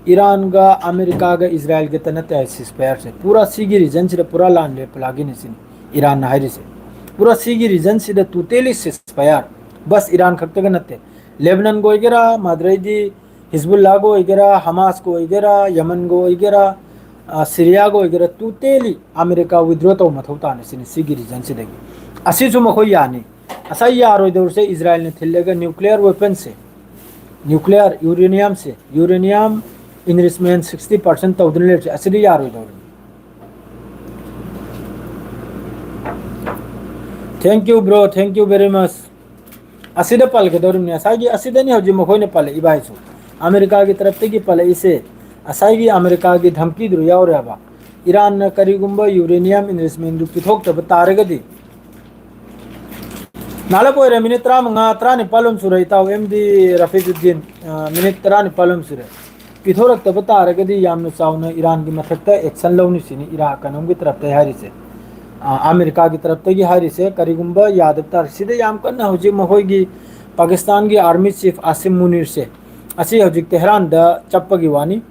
ꯏꯔꯥꯟꯒ ꯑꯃꯦꯔꯤꯀꯥꯒ ꯏꯖꯔꯥꯏꯜ ꯈꯛꯇ ꯅꯠꯇꯦ ꯍꯥꯏ ceasefire ꯁꯦ꯫ ꯄꯨꯔꯥ ꯁꯤꯒꯤ regionꯁꯤꯗ ꯄꯨꯔꯥ ꯂꯥꯟ ꯂꯦꯞꯄ ꯂꯥꯒꯤꯅꯤ ꯁꯤꯅꯤ ꯏꯔꯥꯟꯅ ꯍꯥꯏꯔꯤꯁꯦ꯫ ꯄꯨꯔꯥ ꯁꯤꯒꯤ regionꯁꯤꯗ totally ceasefire꯫ ꯕꯁ ꯏꯔꯥꯟ ꯈꯛꯇꯒ ꯅꯠꯇꯦ꯫ ꯂꯦꯕꯅꯟꯒ ꯑꯣꯏꯒꯦꯔꯥ, ꯃꯥꯗ꯭ꯔꯩꯗꯤ ꯍꯤꯖꯕꯨꯜꯂꯥꯒ ꯑꯣꯏꯒꯦꯔꯥ, ꯍꯃꯥꯁꯀ ꯑꯣꯏꯒꯦꯔꯥ, ꯌꯃꯟꯒ ꯑꯣꯏꯒꯦꯔꯥ, ꯑ, ꯁꯤꯔꯤꯌꯥꯒ ꯑꯣꯏꯒꯦꯔꯥ, totally ꯑꯃꯦꯔꯤꯀꯥ withdraw ꯇꯧꯕ ꯃꯊꯧ ꯇꯥꯅꯤ ꯁꯤꯅꯤ ꯁꯤꯒꯤ regionꯁꯤꯗꯒꯤ꯫ ꯑꯁꯤꯁꯨ ꯃꯈꯣꯏ ꯌꯥꯅꯤ꯫ ꯉꯁꯥꯏ ꯌꯥꯔꯣꯏꯗꯧꯔꯤꯁꯦ ꯏꯖꯔꯥꯏꯜꯅ ꯊꯤꯜꯂꯒ nuclear weaponꯁꯦ, nuclear uraniumꯁꯦ, uranium enrichment sixty percent ꯇꯧꯗꯨꯅ ꯂꯩꯔꯤꯁꯦ, ꯑꯁꯤꯗꯤ ꯌꯥꯔꯣꯏꯗꯧꯔꯤꯅꯤ꯫ Thank you, bro. Thank you very much. ꯑꯁꯤꯗ ꯄꯜꯒꯗꯧꯔꯤꯕꯅꯤ꯫ ꯉꯁꯥꯏꯒꯤ ꯑꯁꯤꯗꯅꯤ ꯍꯧꯖꯤꯛ ꯃꯈꯣꯏꯅ ꯄꯜꯂꯛꯏꯕ ꯍꯥꯏꯁꯨ꯫ ꯑꯃꯦꯔꯤꯀꯥꯒꯤ ꯇꯔꯞꯇꯒꯤ ꯄꯜꯂꯛꯏꯁꯦ ꯉꯁꯥꯏꯒꯤ ꯑꯃꯦꯔꯤꯀꯥꯒꯤ ꯙꯝꯀꯤꯗꯨ ꯌꯥꯎꯔꯦꯕ꯫ ꯏꯔꯥꯟꯅ ꯀꯔꯤꯒꯨꯝꯕ uranium enrichmentꯗꯨ ꯄꯤꯊꯣꯛꯇꯕ ꯇꯥꯔꯒꯗꯤ, ꯅꯥꯂꯞ ꯑꯣꯏꯔꯦ, ꯃꯤꯅꯤꯠ ꯇꯔꯥꯃꯉꯥ, ꯇꯔꯥꯅꯤꯄꯥꯜ ꯑꯃ ꯁꯨꯔꯦ, ꯏꯇꯥꯎ ꯑꯦꯝ ꯗꯤ ꯔꯐꯤꯗꯨꯗꯤꯟ, ꯑ, ꯃꯤꯅꯤꯠ ꯇꯔꯥꯅꯤꯄꯥꯜ ꯑꯃ ꯁꯨꯔꯦ꯫ ꯄꯤꯊꯣꯔꯛꯇꯕ ꯇꯥꯔꯒꯗꯤ ꯌꯥꯝꯅ ꯆꯥꯎꯅ ꯏꯔꯥꯟꯒꯤ ꯃꯊꯛꯇ action ꯂꯧꯅꯤ ꯁꯤꯅꯤ ꯏꯔꯥ-, ꯀꯩꯅꯣꯝꯒꯤ ꯇꯔꯞꯇꯒꯤ ꯍꯥꯏꯔꯤꯁꯦ꯫ ꯑ, ꯑꯃꯦꯔꯤꯀꯥꯒꯤ ꯇꯔꯞꯇꯒꯤ ꯍꯥꯏꯔꯤꯁꯦ, ꯀꯔꯤꯒꯨꯝꯕ ꯌꯥꯗꯕ ꯇꯥꯔꯦ꯫ ꯁꯤꯗ ꯌꯥꯝ ꯀꯟꯅ ꯍꯧꯖꯤꯛ ꯃꯈꯣꯏꯒꯤ ꯄꯥꯀꯤꯁꯇꯥꯟꯒꯤ army chief ꯑꯥꯁꯤꯝ ꯃꯨꯅꯤꯔꯁꯦ, ꯑꯁꯤ ꯍꯧꯖꯤꯛ ꯇꯦꯍꯔꯥꯟꯗ ꯆꯠꯄꯒꯤ ꯋꯥꯅꯤ꯫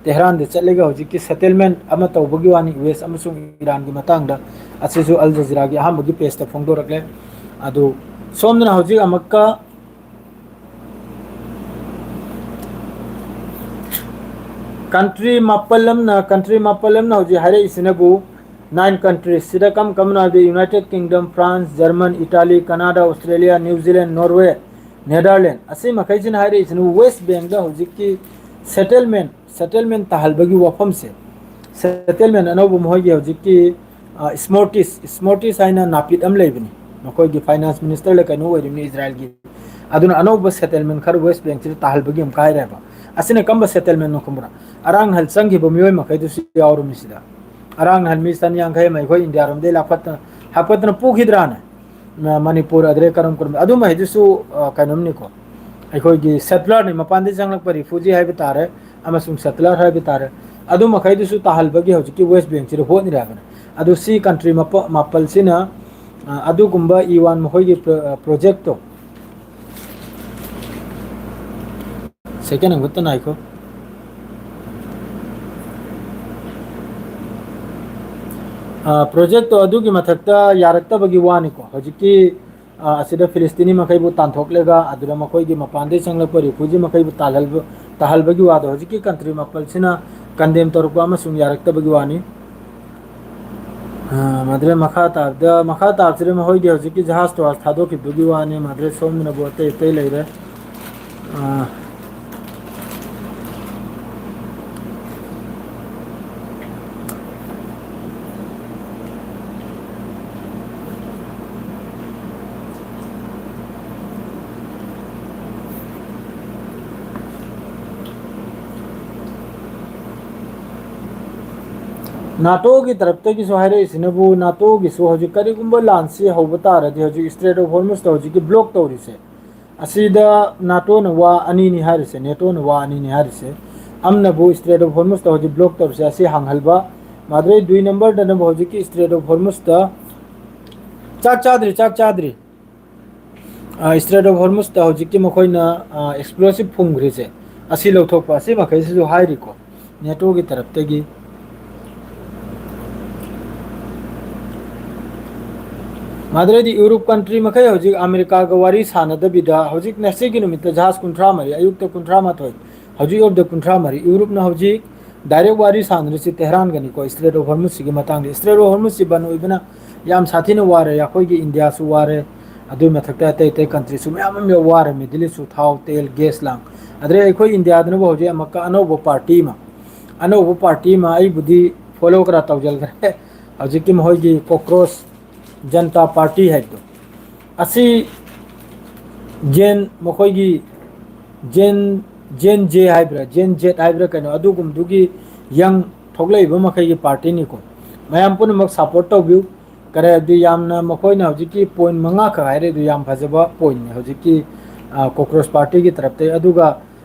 ꯇꯦꯍꯔꯥꯟꯗ ꯆꯠꯂꯒ ꯍꯧꯖꯤꯛꯀꯤ settlement ꯑꯃ ꯇꯧꯕꯒꯤ ꯋꯥꯅꯤ, ꯌꯨ ꯑꯦꯁ ꯑꯃꯁꯨꯡ ꯏꯔꯥꯟꯒꯤ ꯃꯇꯥꯡꯗ꯫ ꯑꯁꯤꯁꯨ ꯑꯜ ꯖꯖꯤꯔꯥꯒꯤ ꯑꯍꯥꯟꯕꯒꯤ pageꯇ ꯐꯣꯡꯗꯣꯔꯛꯂꯦ꯫ ꯑꯗꯨ ꯁꯣꯝꯗꯅ ꯍꯧꯖꯤꯛ ꯑꯃꯨꯛꯀ country ꯃꯥꯄꯜ ꯑꯃꯅ, country ꯃꯥꯄꯜ ꯑꯃꯅ ꯍꯧꯖꯤꯛ ꯍꯥꯏꯔꯛꯏꯁꯤꯅꯕꯨ, nine countries ꯁꯤꯗ ꯀꯔꯝ ꯀꯔꯝꯕꯅꯣ ꯍꯥꯏꯕꯗꯤ United Kingdom, France, German, Italy, Canada, Australia, New Zealand, Norway, Netherlands, ꯑꯁꯤ ꯃꯈꯩꯁꯤꯅ ꯍꯥꯏꯔꯛꯏꯁꯤꯅ West Bankꯗ ꯍꯧꯖꯤꯛꯀꯤ settlement, settlement ꯇꯥꯍꯜꯕꯒꯤ ꯋꯥꯐꯝꯁꯦ, settlement ꯑꯅꯧꯕ ꯃꯈꯣꯏꯒꯤ ꯍꯧꯖꯤꯛꯀꯤ, ꯑ, Smarties, Smarties ꯍꯥꯏꯅ ꯅꯥꯄꯤꯠ ꯑꯃ ꯂꯩꯕꯅꯤ, ꯃꯈꯣꯏꯒꯤ finance ministerꯂ ꯀꯩꯅꯣ ꯑꯣꯏꯔꯤꯕꯅꯤ ꯏꯖꯔꯥꯏꯜꯒꯤ꯫ ꯑꯗꯨꯅ ꯑꯅꯧꯕ settlement ꯈꯔ West Bankꯁꯤꯗ ꯇꯥꯍꯜꯕꯒꯤ ꯑꯃꯨꯛꯀ ꯍꯥꯏꯔꯦꯕ꯫ ꯑꯁꯤꯅ ꯀꯝꯕ settlementꯅꯣ ꯈꯪꯕ꯭ꯔꯥ? ꯑꯔꯥꯡ ꯅꯍꯜ ꯆꯪꯈꯤꯕ ꯃꯤꯑꯣꯏ ꯃꯈꯩꯗꯨꯁꯨ ꯌꯥꯎꯔꯝꯃꯤ ꯁꯤꯗ꯫ ꯑꯔꯥꯡ ꯅꯍꯜ ꯃꯤ ꯆꯅꯤ ꯌꯥꯡꯈꯩ ꯑꯃ ꯑꯩꯈꯣꯏ ꯏꯟꯗꯤꯌꯥꯔꯣꯝꯗꯒꯤ ꯂꯥꯞꯈꯠꯇꯅ, ꯍꯥꯞꯀꯠꯇꯅ ꯄꯨꯈꯤꯗ꯭ꯔꯥꯅꯦ? ꯃ-, ꯃꯅꯤꯄꯨꯔ, ꯑꯗꯩ ꯀꯔꯝ ꯀꯔꯝ, ꯑꯗꯨꯝꯕ ꯍꯥꯏꯗꯨꯁꯨ, ꯑ, ꯀꯩꯅꯣꯝꯅꯤꯀꯣ꯫ ꯑꯩꯈꯣꯏꯒꯤ settlerꯅꯤ, ꯃꯄꯥꯟꯗꯒꯤ ꯆꯪꯂꯛꯄ refugee ꯍꯥꯏꯕ ꯇꯥꯔꯦ, ꯑꯃꯁꯨꯡ settler ꯍꯥꯏꯕ ꯇꯥꯔꯦ꯫ ꯑꯗꯨ ꯃꯈꯩꯗꯨꯁꯨ ꯇꯥꯍꯜꯕꯒꯤ ꯍꯧꯖꯤꯛꯀꯤ West Bankꯁꯤꯗ ꯍꯣꯠꯅꯔꯤ ꯍꯥꯏꯕꯅꯤ꯫ ꯑꯗꯨ ꯁꯤ country ꯃꯥꯄ-, ꯃꯥꯄꯜꯁꯤꯅ, ꯑ, ꯑꯗꯨꯒꯨꯝꯕ ꯏ ꯋꯥꯟ ꯃꯈꯣꯏꯒꯤ ꯄ꯭ꯔ-, ꯑ, projectꯇꯣ, second ꯑꯃꯈꯛꯇ ꯉꯥꯏꯈꯣ꯫ ꯑ, projectꯇꯣ ꯑꯗꯨꯒꯤ ꯃꯊꯛꯇ ꯌꯥꯔꯛꯇꯕꯒꯤ ꯋꯥꯅꯤꯀꯣ꯫ ꯍꯧꯖꯤꯛꯀꯤ, ꯑ, ꯑꯁꯤꯗ ꯐꯤꯂꯤꯁꯇꯤꯅꯤ ꯃꯈꯩꯕꯨ ꯇꯥꯟꯊꯣꯛꯂꯒ ꯑꯗꯨꯗ ꯃꯈꯣꯏꯒꯤ ꯃꯄꯥꯟꯗꯒꯤ ꯆꯪꯂꯛꯄ refugee ꯃꯈꯩꯕꯨ ꯇꯥꯜꯍꯜꯕ-, ꯇꯥꯍꯜꯕꯒꯤ ꯋꯥꯗꯣ ꯍꯧꯖꯤꯛꯀꯤ country ꯃꯥꯄꯜꯁꯤꯅ condemn ꯇꯧꯔꯛꯄ ꯑꯃꯁꯨꯡ ꯌꯥꯔꯛꯇꯕꯒꯤ ꯋꯥꯅꯤ꯫ ꯑ, ꯃꯗꯨꯗ ꯃꯈꯥ ꯇꯥꯕꯗ, ꯃꯈꯥ ꯇꯥꯕꯁꯤꯗ ꯃꯈꯣꯏꯒꯤ ꯍꯧꯖꯤꯛꯀꯤ ꯖꯍꯥꯖ ꯇꯣꯍꯥꯖ ꯊꯥꯗꯣꯛꯈꯤꯕꯗꯨꯒꯤ ꯋꯥꯅꯤ꯫ ꯃꯗꯨꯗ ꯁꯣꯝꯗꯅꯕꯨ ꯑꯇꯩ ꯑꯇꯩ ꯂꯩꯔꯦ꯫ ꯑ, ꯅꯥꯇꯣꯒꯤ ꯇꯔꯞꯇꯒꯤꯁꯨ ꯍꯥꯏꯔꯛꯏꯁꯤꯅꯕꯨ, ꯅꯥꯇꯣꯒꯤꯁꯨ ꯍꯧꯖꯤꯛ ꯀꯔꯤꯒꯨꯝꯕ ꯂꯥꯟꯁꯤ ꯍꯧꯕ ꯇꯥꯔꯗꯤ, ꯍꯧꯖꯤꯛ ꯏꯁꯇ꯭ꯔꯦꯠ ꯑꯣꯐ ꯍꯣꯔꯃꯨꯁꯇ ꯍꯧꯖꯤꯛꯀꯤ ꯕ꯭ꯂꯣꯛ ꯇꯧꯔꯤꯁꯦ, ꯑꯁꯤꯗ ꯅꯥꯇꯣꯅ ꯋꯥ ꯑꯅꯤꯅꯤ ꯍꯥꯏꯔꯤꯁꯦ, ꯅꯦꯇꯣꯅ ꯋꯥ ꯑꯅꯤꯅꯤ ꯍꯥꯏꯔꯤꯁꯦ꯫ ꯑꯃꯅꯕꯨ ꯏꯁꯇ꯭ꯔꯦꯠ ꯑꯣꯐ ꯍꯣꯔꯃꯨꯁꯇ ꯍꯧꯖꯤꯛ ꯕ꯭ꯂꯣꯛ ꯇꯧꯔꯤꯁꯦ, ꯑꯁꯤ ꯍꯥꯡꯍꯜꯕ꯫ ꯃꯥꯗꯨꯗꯩ ꯗꯨꯏ ꯅꯝꯕꯔꯗꯅꯕꯨ ꯍꯧꯖꯤꯛꯀꯤ ꯏꯁꯇ꯭ꯔꯦꯠ ꯑꯣꯐ ꯍꯣꯔꯃꯨꯁꯇ, ꯆꯥꯛ ꯆꯥꯗ꯭ꯔꯤ, ꯆꯥꯛ ꯆꯥꯗ꯭ꯔꯤ꯫ ꯑ, ꯏꯁꯇ꯭ꯔꯦꯠ ꯑꯣꯐ ꯍꯣꯔꯃꯨꯁꯇ ꯍꯧꯖꯤꯛꯀꯤ ꯃꯈꯣꯏꯅ, ꯑ, ꯑꯦꯛꯁꯄ꯭ꯂꯣꯁꯤꯞ ꯐꯨꯝꯈ꯭ꯔꯤꯁꯦ, ꯑꯁꯤ ꯂꯧꯊꯣꯛꯄ, ꯑꯁꯤ ꯃꯈꯩꯁꯤꯁꯨ ꯍꯥꯏꯔꯤꯀꯣ, ꯅꯦꯇꯣꯒꯤ ꯇꯔꯞꯇꯒꯤ꯫ ꯃꯥꯗꯨꯗꯩꯗꯤ ꯌꯨꯔꯣꯞ ꯀꯟꯇ꯭ꯔꯤ ꯃꯈꯩ ꯍꯧꯖꯤꯛ ꯑꯃꯦꯔꯤꯀꯥꯒ ꯋꯥꯔꯤ ꯁꯥꯟꯅꯗꯕꯤꯗ, ꯍꯧꯖꯤꯛ ꯉꯁꯤꯒꯤ ꯅꯨꯃꯤꯠꯇ ꯖꯍꯥꯖ ꯀꯨꯟꯊ꯭ꯔꯥ ꯃꯔꯤ, ꯑꯌꯨꯛꯇ ꯀꯨꯟꯊ꯭ꯔꯥ ꯃꯥꯊꯣꯏ, ꯍꯧꯖꯤꯛ ꯌꯧꯕꯗ ꯀꯨꯟꯊ꯭ꯔꯥ ꯃꯔꯤ, ꯌꯨꯔꯣꯞꯅ ꯍꯧꯖꯤꯛ ꯗꯥꯏꯔꯦꯛ ꯋꯥꯔꯤ ꯁꯥꯟꯅꯔꯤꯁꯤ ꯇꯦꯍꯔꯥꯟꯒꯅꯤꯀꯣ, ꯏꯁꯇ꯭ꯔꯦꯠ ꯑꯣꯐ ꯍꯣꯔꯃꯨꯁꯁꯤꯒꯤ ꯃꯇꯥꯡꯗ꯫ ꯏꯁꯇ꯭ꯔꯦꯠ ꯑꯣꯐ ꯍꯣꯔꯃꯨꯁꯁꯤ ꯕꯟ ꯑꯣꯏꯕꯅ ꯌꯥꯝ ꯁꯥꯊꯤꯅ ꯋꯥꯔꯦ, ꯑꯩꯈꯣꯏꯒꯤ ꯏꯟꯗꯤꯌꯥꯁꯨ ꯋꯥꯔꯦ, ꯑꯗꯨꯒꯤ ꯃꯊꯛꯇ ꯑꯇꯩ ꯑꯇꯩ ꯀꯟꯇ꯭ꯔꯤꯁꯨ ꯃꯌꯥꯝ ꯑꯃ ꯋꯥꯔꯦ, ꯃꯤꯗꯜ ꯏꯁꯁꯨ, ꯊꯥꯎ, ꯇꯦꯜ, ꯒꯦꯁ ꯂꯥꯡ꯫ ꯑꯗꯩ ꯑꯩꯈꯣꯏ ꯏꯟꯗꯤꯌꯥꯗꯅꯕꯨ ꯍꯧꯖꯤꯛ ꯑꯃꯨꯛꯀ ꯑꯅꯧꯕ ꯄꯥꯔꯇꯤ ꯑꯃ, ꯑꯅꯧꯕ ꯄꯥꯔꯇꯤ ꯑꯃ ꯑꯩꯕꯨꯗꯤ ꯐꯣꯂꯣ ꯈꯔ ꯇꯧꯖꯈ꯭ꯔꯦ, ꯍꯧꯖꯤꯛꯀꯤ ꯃꯈꯣꯏꯒꯤ ꯀꯣꯀ꯭ꯔꯣꯁ ꯖꯟꯇꯥ ꯄꯥꯔꯇꯤ ꯍꯥꯏꯕꯗꯣ꯫ ꯑꯁꯤ ꯖꯦꯟ, ꯃꯈꯣꯏꯒꯤ ꯖꯦꯟ, ꯖꯦꯟ ꯖꯦ ꯍꯥꯏꯕ꯭ꯔꯥ, ꯖꯦꯟ ꯖꯦꯠ ꯍꯥꯏꯕ꯭ꯔꯥ ꯀꯩꯅꯣ, ꯑꯗꯨꯒꯨꯝꯕꯗꯨꯒꯤ ꯌꯪ ꯊꯣꯛꯂꯛꯏꯕ ꯃꯈꯩꯒꯤ ꯄꯥꯔꯇꯤꯅꯤꯀꯣ꯫ ꯃꯌꯥꯝ ꯄꯨꯝꯅꯃꯛ ꯁꯄꯣꯔꯠ ꯇꯧꯕꯤꯌꯨ꯫ ꯀꯔꯤ ꯍꯥꯏꯕꯗꯤ, ꯌꯥꯝꯅ ꯃꯈꯣꯏꯅ ꯍꯧꯖꯤꯛꯀꯤ ꯄꯣꯏꯟ ꯃꯉꯥꯈꯛ ꯍꯥꯏꯔꯦ, ꯑꯗꯨ ꯌꯥꯝ ꯐꯖꯕ ꯄꯣꯏꯟꯅꯤ ꯍꯧꯖꯤꯛꯀꯤ, ꯑ, ꯀꯣꯀ꯭ꯔꯣꯁ ꯄꯥꯔꯇꯤꯒꯤ ꯇꯔꯞꯇꯒꯤ꯫ ꯑꯗꯨꯒ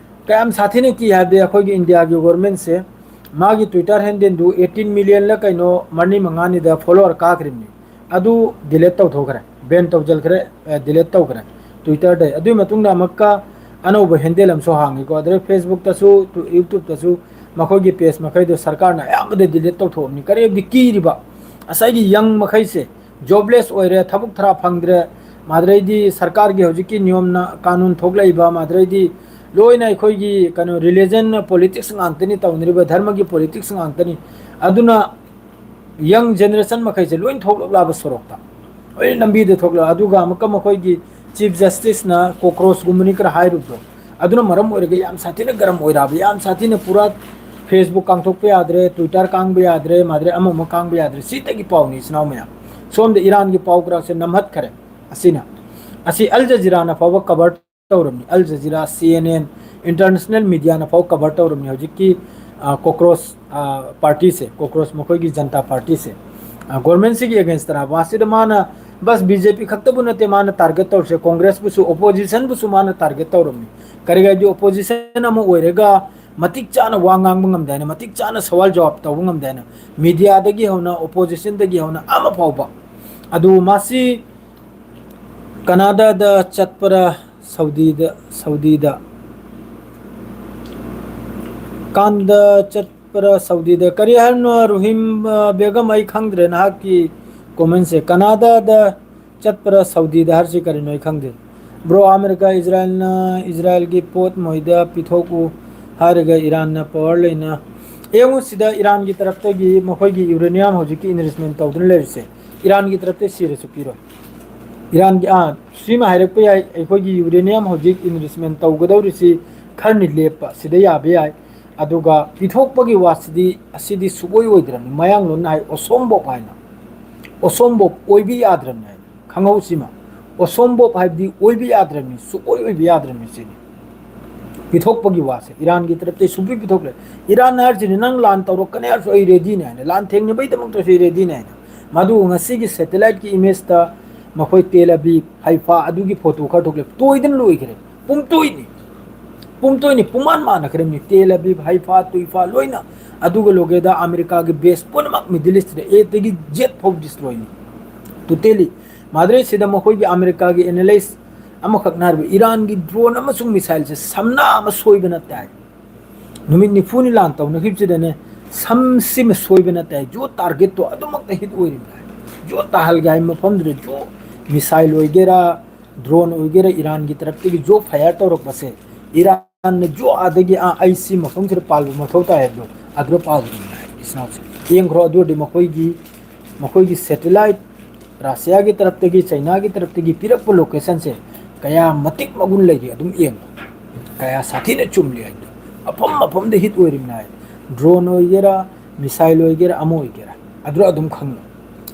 ꯀꯌꯥꯝ ꯁꯥꯊꯤꯅ ꯀꯤ ꯍꯥꯏꯕꯗꯤ, ꯑꯩꯈꯣꯏꯒꯤ ꯏꯟꯗꯤꯌꯥꯒꯤ ꯒꯣꯔꯃꯦꯟꯁꯦ ꯃꯥꯒꯤ ꯇ꯭ꯋꯤꯇꯔ ꯍꯦꯟꯗꯜꯗꯨ ꯑꯩꯠꯇꯤꯟ ꯃꯤꯂꯤꯌꯟꯂ ꯀꯩꯅꯣ ꯃꯔꯤ ꯃꯉꯥꯅꯤꯗ ꯐꯣꯂꯣꯋꯔ ꯀꯥꯈ꯭ꯔꯤꯕꯅꯤ꯫ ꯑꯗꯨ ꯗꯤꯂꯦꯠ ꯇꯧꯊꯣꯛꯈ꯭ꯔꯦ, ꯕꯦꯟ ꯇꯧꯁꯤꯟꯈ꯭ꯔꯦ, ꯑ, ꯗꯤꯂꯦꯠ ꯇꯧꯈ꯭ꯔꯦ ꯇ꯭ꯋꯤꯇꯔꯗꯩ꯫ ꯑꯗꯨꯒꯤ ꯃꯇꯨꯡꯗ ꯑꯃꯨꯛꯀ ꯑꯅꯧꯕ ꯍꯦꯟꯗꯜ ꯑꯃꯁꯨ ꯍꯥꯡꯉꯤꯀꯣ꯫ ꯑꯗꯨꯗꯩ ꯐꯦꯁꯕꯨꯛꯇꯁꯨ, ꯇꯨ-, ꯌꯨꯇ꯭ꯌꯨꯕꯇꯁꯨ ꯃꯈꯣꯏꯒꯤ ꯄꯦꯖ ꯃꯈꯩꯗꯣ ꯁꯔꯀꯥꯔꯅ ꯑꯌꯥꯝꯕꯗ ꯗꯤꯂꯦꯠ ꯇꯧꯊꯣꯛꯑꯕꯅꯤ꯫ ꯀꯔꯤꯒꯨꯝꯕꯗꯤ ꯀꯤꯔꯤꯕ ꯉꯁꯥꯏꯒꯤ ꯌꯪ ꯃꯈꯩꯁꯦ ꯖꯣꯕꯂꯦꯁ ꯑꯣꯏꯔꯦ, ꯊꯕꯛ ꯊꯔꯥ ꯐꯪꯗ꯭ꯔꯦ, ꯃꯥꯗꯨꯗꯩꯗꯤ ꯁꯔꯀꯥꯔꯒꯤ ꯍꯧꯖꯤꯛꯀꯤ ꯅꯤꯌꯣꯝꯅ ꯀꯥꯅꯨꯟ ꯊꯣꯛꯂꯛꯏꯕ, ꯃꯥꯗꯨꯗꯩꯗꯤ ꯂꯣꯏꯅ ꯑꯩꯈꯣꯏꯒꯤ ꯀꯩꯅꯣ ꯔꯤꯂꯤꯖꯟꯅ ꯄꯣꯂꯤꯇꯤꯛꯁ ꯉꯥꯛꯇꯅꯤ ꯇꯧꯅꯔꯤꯕ, ꯙꯔꯃꯒꯤ ꯄꯣꯂꯤꯇꯤꯛꯁ ꯉꯥꯛꯇꯅꯤ꯫ ꯑꯗꯨꯅ ꯌꯪ ꯖꯦꯅꯦꯔꯦꯁꯟ ꯃꯈꯩꯁꯦ ꯂꯣꯏ ꯊꯣꯛꯂꯛꯂꯕ ꯁꯣꯔꯣꯛꯇ, ꯂꯣꯏ ꯂꯝꯕꯤꯗ ꯊꯣꯛꯂꯛ꯫ ꯑꯗꯨꯒ ꯑꯃꯨꯛꯀ ꯃꯈꯣꯏꯒꯤ ꯆꯤꯐ ꯖꯁꯇꯤꯁꯅ ꯀꯣꯀ꯭ꯔꯣꯁꯀꯨꯝꯕꯅꯤꯀ ꯍꯥꯏꯔꯨꯕꯗꯣ, ꯑꯗꯨꯅ ꯃꯔꯝ ꯑꯣꯏꯔꯒ ꯌꯥꯝ ꯁꯥꯊꯤꯅ ꯒꯔꯝ ꯑꯣꯏꯔꯛꯑꯕ, ꯌꯥꯝ ꯁꯥꯊꯤꯅ ꯄꯨꯔꯥ ꯐꯦꯁꯕꯨꯛ ꯀꯥꯡꯊꯣꯛꯄ ꯌꯥꯗ꯭ꯔꯦ, ꯇ꯭ꯋꯤꯇꯔ ꯀꯥꯡꯕ ꯌꯥꯗ꯭ꯔꯦ, ꯃꯥꯗ꯭ꯔꯦ ꯑꯃ ꯑꯃ ꯀꯥꯡꯕ ꯌꯥꯗ꯭ꯔꯦ꯫ ꯁꯤꯗꯒꯤ ꯄꯥꯎꯅꯤ, ꯏꯆꯤꯟ ꯏꯅꯥꯎ ꯃꯌꯥꯝ꯫ ꯁꯣꯝꯗ ꯏꯔꯥꯟꯒꯤ ꯄꯥꯎ ꯈꯔꯁꯦ ꯅꯝꯍꯠꯈꯔꯦ꯫ ꯑꯁꯤꯅ, ꯑꯁꯤ ꯑꯜ ꯖꯖꯤꯔꯥꯅ ꯐꯥꯎꯕ ꯀꯚꯔ ꯇꯧꯔꯝꯃꯤ꯫ ꯑꯜ ꯖꯖꯤꯔꯥ, ꯁꯤ ꯑꯦꯟ ꯑꯦꯟ, ꯏꯟꯇꯔꯅꯦꯁꯅꯦꯜ ꯃꯤꯗꯤꯌꯥꯅ ꯐꯥꯎ ꯀꯚꯔ ꯇꯧꯔꯝꯃꯤ ꯍꯧꯖꯤꯛꯀꯤ, ꯑ, ꯀꯣꯀ꯭ꯔꯣꯁ, ꯑ, ꯄꯥꯔꯇꯤꯁꯦ, ꯀꯣꯀ꯭ꯔꯣꯁ ꯃꯈꯣꯏꯒꯤ ꯖꯟꯇꯥ ꯄꯥꯔꯇꯤꯁꯦ꯫ ꯑ, ꯒꯣꯔꯃꯦꯟꯁꯤꯒꯤ ꯑꯦꯒꯦꯟꯁꯇꯅ꯫ ꯃꯁꯤꯗ ꯃꯥꯅ ꯕꯁ ꯕꯤ ꯖꯦ ꯄꯤ ꯈꯛꯇꯕꯨ ꯅꯠꯇꯦ ꯃꯥꯅ ꯇꯥꯔꯒꯦꯠ ꯇꯧꯔꯤꯁꯦ, ꯀꯣꯡꯒ꯭ꯔꯦꯁꯄꯨꯁꯨ, ꯑꯣꯄꯣꯖꯤꯁꯟꯕꯨꯁꯨ ꯃꯥꯅ ꯇꯥꯔꯒꯦꯠ ꯇꯧꯔꯝꯃꯤ꯫ ꯀꯔꯤꯒꯤ ꯍꯥꯏꯗꯤ ꯑꯣꯄꯣꯖꯤꯁꯟ ꯑꯃ ꯑꯣꯏꯔꯒ ꯃꯇꯤꯛ ꯆꯥꯅ ꯋꯥ ꯉꯥꯡꯕ ꯉꯝꯗꯦ ꯍꯥꯏꯅ, ꯃꯇꯤꯛ ꯆꯥꯅ ꯁꯋꯥꯜ ꯖꯋꯥꯕ ꯇꯧꯕ ꯉꯝꯗꯦ ꯍꯥꯏꯅ, ꯃꯤꯗꯤꯌꯥꯗꯒꯤ ꯍꯧꯅ, ꯑꯣꯄꯣꯖꯤꯁꯟꯗꯒꯤ ꯍꯧꯅ ꯑꯃ ꯐꯥꯎꯕ꯫ ꯑꯗꯨ ꯃꯁꯤ ꯀꯅꯥꯗꯥꯗ ꯆꯠꯄꯔꯥ, ꯁꯥꯎꯗꯤꯗ, ꯁꯥꯎꯗꯤꯗ? ꯀꯥꯟꯗ ꯆꯠꯄꯔꯥ, ꯁꯥꯎꯗꯤꯗ? ꯀꯔꯤ ꯍꯥꯏꯕꯅꯣ, ꯔꯨꯍꯤꯝ, ꯑ, ꯕꯦꯒꯝ? ꯑꯩ ꯈꯪꯗ꯭ꯔꯦ ꯅꯍꯥꯛꯀꯤ ꯀꯣꯃꯦꯟꯁꯦ꯫ ꯀꯅꯥꯗꯥꯗ ꯆꯠꯄꯔꯥ, ꯁꯥꯎꯗꯤꯗ ꯍꯥꯏꯔꯁꯤ ꯀꯔꯤꯅꯣ ꯑꯩ ꯈꯪꯗꯦ꯫ ꯕ꯭ꯔꯣ, ꯑꯃꯦꯔꯤꯀꯥ ꯏꯖꯔꯥꯏꯜꯅ, ꯏꯖꯔꯥꯏꯜꯒꯤ ꯄꯣꯠ ꯃꯣꯏꯗ ꯄꯤꯊꯣꯛꯎ ꯍꯥꯏꯔꯒ ꯏꯔꯥꯟꯅ ꯄꯋꯥꯔ ꯂꯩꯅ꯫ ꯌꯦꯡꯉꯨ ꯁꯤꯗ ꯏꯔꯥꯟꯒꯤ ꯇꯔꯞꯇꯒꯤ ꯃꯈꯣꯏꯒꯤ ꯌꯨꯔꯦꯅꯤꯌꯝ ꯍꯧꯖꯤꯛꯀꯤ ꯏꯟꯔꯤꯆꯃꯦꯟ ꯇꯧꯗꯨꯅ ꯂꯩꯔꯤꯁꯦ꯫ ꯏꯔꯥꯟꯒꯤ ꯇꯔꯞꯇ ꯁꯤꯔꯁꯨ ꯄꯤꯔꯣꯏ꯫ ꯏꯔꯥꯟꯒꯤ, ꯑꯥ, ꯁꯤꯃ ꯍꯥꯏꯔꯛꯄ ꯌꯥꯏ, ꯑꯩꯈꯣꯏꯒꯤ ꯌꯨꯔꯦꯅꯤꯌꯝ ꯍꯧꯖꯤꯛ ꯏꯟꯔꯤꯆꯃꯦꯟ ꯇꯧꯒꯗꯧꯔꯤꯁꯤ ꯈꯔꯅꯤ ꯂꯦꯞꯄ, ꯁꯤꯗ ꯌꯥꯕ ꯌꯥꯏ꯫ ꯑꯗꯨꯒ ꯄꯤꯊꯣꯛꯄꯒꯤ ꯋꯥꯁꯤꯗꯤ, ꯑꯁꯤꯗꯤ ꯁꯨꯛꯑꯣꯏ ꯑꯣꯏꯗ꯭ꯔꯕꯅꯤ꯫ ꯃꯌꯥꯡꯂꯣꯟꯅ ꯍꯥꯏ, ꯑꯣꯁꯣꯝꯕꯣꯞ ꯍꯥꯏꯅ꯫ ꯑꯣꯁꯣꯝꯕꯣꯞ ꯑꯣꯏꯕ ꯌꯥꯗ꯭ꯔꯕꯅꯤ ꯍꯥꯏꯅ꯫ ꯈꯪꯍꯧꯁꯤꯃ꯫ ꯑꯣꯁꯣꯝꯕꯣꯞ ꯍꯥꯏꯕꯗꯤ ꯑꯣꯏꯕ ꯌꯥꯗ꯭ꯔꯕꯅꯤ, ꯁꯨꯛꯑꯣꯏ ꯑꯣꯏꯕ ꯌꯥꯗ꯭ꯔꯕꯅꯤ ꯁꯤꯅꯤ꯫ ꯄꯤꯊꯣꯛꯄꯒꯤ ꯋꯥꯁꯦ ꯏꯔꯥꯟꯒꯤ ꯇꯔꯞꯇꯩ ꯁꯨꯡꯄꯤ ꯄꯤꯊꯣꯛꯂꯦ꯫ ꯏꯔꯥꯟ ꯍꯥꯏꯔꯤꯁꯤꯅ ꯅꯪ ꯂꯥꯟ ꯇꯧꯔꯛꯀꯅꯤ ꯍꯥꯏꯔꯁꯨ ꯑꯩ ꯔꯦꯗꯤꯅꯤ ꯍꯥꯏꯅ, ꯂꯥꯟ ꯊꯦꯡꯅꯕꯩꯗꯃꯛꯇꯁꯨ ꯑꯩ ꯔꯦꯗꯤꯅꯤ ꯍꯥꯏꯅ꯫ ꯃꯗꯨ ꯉꯁꯤꯒꯤ ꯁꯦꯇꯦꯂꯥꯏꯠꯀꯤ ꯏꯃꯦꯖꯇ ꯃꯈꯣꯏ ꯇꯦꯜ ꯑꯕꯤꯕ, ꯍꯩꯐꯥ ꯑꯗꯨꯒꯤ ꯐꯣꯇꯣ ꯈꯔ ꯊꯣꯛꯂꯦ꯫ ꯇꯣꯏꯗꯅ ꯂꯣꯏꯈ꯭ꯔꯦ꯫ ꯄꯨꯝꯇꯣꯏꯅꯤ꯫ ꯄꯨꯝꯇꯣꯏꯅꯤ꯫ ꯄꯨꯡꯃꯥꯟ ꯃꯥꯟꯅꯈ꯭ꯔꯦ꯫ ꯃꯤ ꯇꯦꯜ ꯑꯕꯤꯕ, ꯍꯩꯐꯥ, ꯇꯨꯏꯐꯥ ꯂꯣꯏꯅ꯫ ꯑꯗꯨꯒ ꯂꯣꯒꯦꯗ ꯑꯃꯦꯔꯤꯀꯥꯒꯤ ꯕꯦꯁ ꯄꯨꯝꯅꯃꯛ ꯃꯤꯗꯜ ꯏꯁꯇꯗ ꯑꯦꯗꯒꯤ ꯖꯦꯠ ꯐꯥꯎ ꯗꯤꯁꯇ꯭ꯔꯣꯏꯅꯤ꯫ ꯇꯣꯇꯦꯂꯤ꯫ ꯃꯥꯗ꯭ꯔꯦ ꯁꯤꯗ ꯃꯈꯣꯏꯒꯤ ꯑꯃꯦꯔꯤꯀꯥꯒꯤ ꯑꯦꯅꯥꯂꯥꯏꯁ ꯑꯃꯈꯛꯅ ꯍꯥꯏꯔꯤꯕ ꯏꯔꯥꯟꯒꯤ ꯗ꯭ꯔꯣꯟ ꯑꯃꯁꯨꯡ ꯃꯤꯁꯥꯏꯜꯁꯦ ꯁꯝꯅꯥ ꯑꯃ ꯁꯣꯏꯕ ꯅꯠꯇꯦ ꯍꯥꯏ꯫ ꯅꯨꯃꯤꯠ ꯅꯤꯐꯨꯅꯤ ꯂꯥꯟ ꯇꯧꯅꯈꯤꯕꯁꯤꯗꯅꯦ, ꯁꯝꯁꯤꯃ ꯁꯣꯏꯕ ꯅꯠꯇꯦ ꯍꯥꯏ꯫ ꯖꯣ ꯇꯥꯔꯒꯦꯠꯇꯣ ꯑꯗꯨꯃꯛꯇ ꯍꯤꯠ ꯑꯣꯏꯔꯤꯕꯅꯤ ꯍꯥꯏ꯫ ꯖꯣ ꯇꯥꯍꯜꯒꯦ ꯍꯥꯏꯕ ꯃꯐꯝꯗꯨꯗ ꯖꯣ ꯃꯤꯁꯥꯏꯜ ꯑꯣꯏꯒꯦꯔꯥ, ꯗ꯭ꯔꯣꯟ ꯑꯣꯏꯒꯦꯔꯥ, ꯏꯔꯥꯟꯒꯤ ꯇꯔꯞꯇꯒꯤ ꯖꯣ ꯐꯥꯏꯌꯔ ꯇꯧꯔꯛꯄꯁꯦ, ꯏꯔꯥꯟꯅ ꯖꯣ ꯑꯥꯗꯒꯤ ꯑꯥ ꯑꯩ ꯁꯤ ꯃꯐꯝꯁꯤꯗ ꯄꯥꯜꯕ ꯃꯊꯧ ꯇꯥꯏ ꯍꯥꯏꯕꯗꯣ ꯑꯗꯨꯗ ꯄꯥꯜꯕꯅꯤ ꯍꯥꯏ ꯏꯆꯤꯟ ꯏꯅꯥꯎꯁꯤꯡ꯫ ꯌꯦꯡꯈ꯭ꯔꯣ꯫ ꯑꯗꯨ ꯑꯣꯏꯔꯗꯤ ꯃꯈꯣꯏꯒꯤ, ꯃꯈꯣꯏꯒꯤ satellite, ꯔꯁꯤꯌꯥꯒꯤ ꯇꯔꯞꯇꯒꯤ, ꯆꯩꯅꯥꯒꯤ ꯇꯔꯞꯇꯒꯤ ꯄꯤꯔꯛꯄ locationꯁꯦ ꯀꯌꯥ ꯃꯇꯤꯛ ꯃꯒꯨꯟ ꯂꯩꯔꯤ ꯑꯗꯨꯝ ꯌꯦꯡꯉꯣ, ꯀꯌꯥ ꯁꯥꯊꯤꯅ ꯆꯨꯝꯂꯤ ꯍꯥꯏꯕꯗꯣ꯫ ꯃꯐꯝ ꯃꯐꯝꯗ hit ꯑꯣꯏꯔꯤꯕꯅꯤ ꯍꯥꯏ, drone ꯑꯣꯏꯒꯦꯔꯥ, missile ꯑꯣꯏꯒꯦꯔꯥ, ꯑꯃ ꯑꯣꯏꯒꯦꯔꯥ, ꯑꯗꯨ ꯑꯗꯨꯝ ꯈꯪꯉꯣ꯫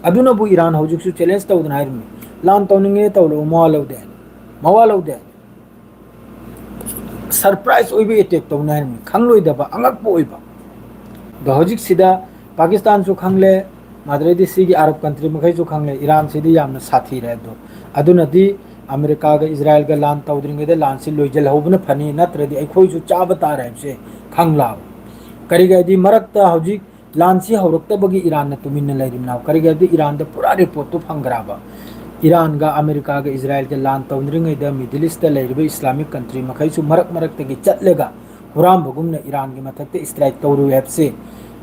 ꯑꯗꯨꯅꯕꯨ ꯏꯔꯥꯟ ꯍꯧꯖꯤꯛꯁꯨ challenge ꯇꯧꯗꯅ ꯍꯥꯏꯔꯤꯕꯅꯤ, "ꯂꯥꯟ ꯇꯧꯅꯤꯡꯉꯦ ꯇꯧꯔꯛꯑꯣ, ꯃꯋꯥ ꯂꯧꯗꯦ ꯍꯥꯏꯅ, ꯃꯋꯥ ꯂꯧꯗꯦ ꯍꯥꯏꯅ꯫ Surprise ꯑꯣꯏꯕ attack ꯇꯧꯅꯤ ꯍꯥꯏꯔꯤꯕꯅꯤ, ꯈꯪꯂꯣꯏꯗꯕ, ꯑꯉꯛꯄ ꯑꯣꯏꯕ"꯫ ꯑꯗꯣ ꯍꯧꯖꯤꯛꯁꯤꯗ ꯄꯥꯀꯤꯁꯇꯥꯟꯁꯨ ꯈꯪꯂꯦ, ꯃꯗꯨꯗꯩꯗꯤ ꯁꯤꯒꯤ Arab country ꯃꯈꯩꯁꯨ ꯈꯪꯂꯦ, ꯏꯔꯥꯟꯁꯤꯗꯤ ꯌꯥꯝꯅ ꯁꯥꯊꯤꯔꯦ꯫ ꯑꯗꯣ ꯑꯗꯨꯅꯗꯤ ꯑꯃꯦꯔꯤꯀꯥꯒ ꯏꯖꯔꯥꯏꯜꯒ ꯂꯥꯟ ꯇꯧꯗ꯭ꯔꯤꯉꯩꯗ ꯂꯥꯟꯁꯤ ꯂꯣꯏꯁꯤꯜꯍꯧꯕꯅ ꯐꯅꯤ, ꯅꯠꯇ꯭ꯔꯗꯤ ꯑꯩꯈꯣꯏꯁꯨ ꯆꯥꯕ ꯇꯥꯔꯦ ꯍꯥꯏꯕꯁꯦ ꯈꯪꯂꯥꯕ꯫ ꯀꯔꯤꯒꯤ ꯍꯥꯏꯗꯤ ꯃꯔꯛꯇ ꯍꯧꯖꯤꯛ ꯂꯥꯟꯁꯤ ꯍꯧꯔꯛꯇꯕꯒꯤ ꯏꯔꯥꯟꯅ ꯇꯨꯃꯤꯟꯅ ꯂꯩꯔꯤꯕꯅꯣ? ꯀꯔꯤꯒꯤ ꯍꯥꯏꯗꯤ ꯏꯔꯥꯟꯗ ꯄꯨꯔꯥ reportꯇꯨ ꯐꯪꯈ꯭ꯔꯕ꯫ ꯏꯔꯥꯟꯒ ꯑꯃꯦꯔꯤꯀꯥꯒ ꯏꯖꯔꯥꯏꯜꯒ ꯂꯥꯟ ꯇꯧꯅꯔꯤꯉꯩꯗ Middle Eastꯇ ꯂꯩꯔꯤꯕ Islamic country ꯃꯈꯩꯁꯨ ꯃꯔꯛ ꯃꯔꯛꯇꯒꯤ ꯆꯠꯂꯒ ꯍꯨꯔꯥꯟꯕꯒꯨꯝꯅ ꯏꯔꯥꯟꯒꯤ ꯃꯊꯛꯇ strike ꯇꯧꯔꯨꯏ ꯍꯥꯏꯕꯁꯦ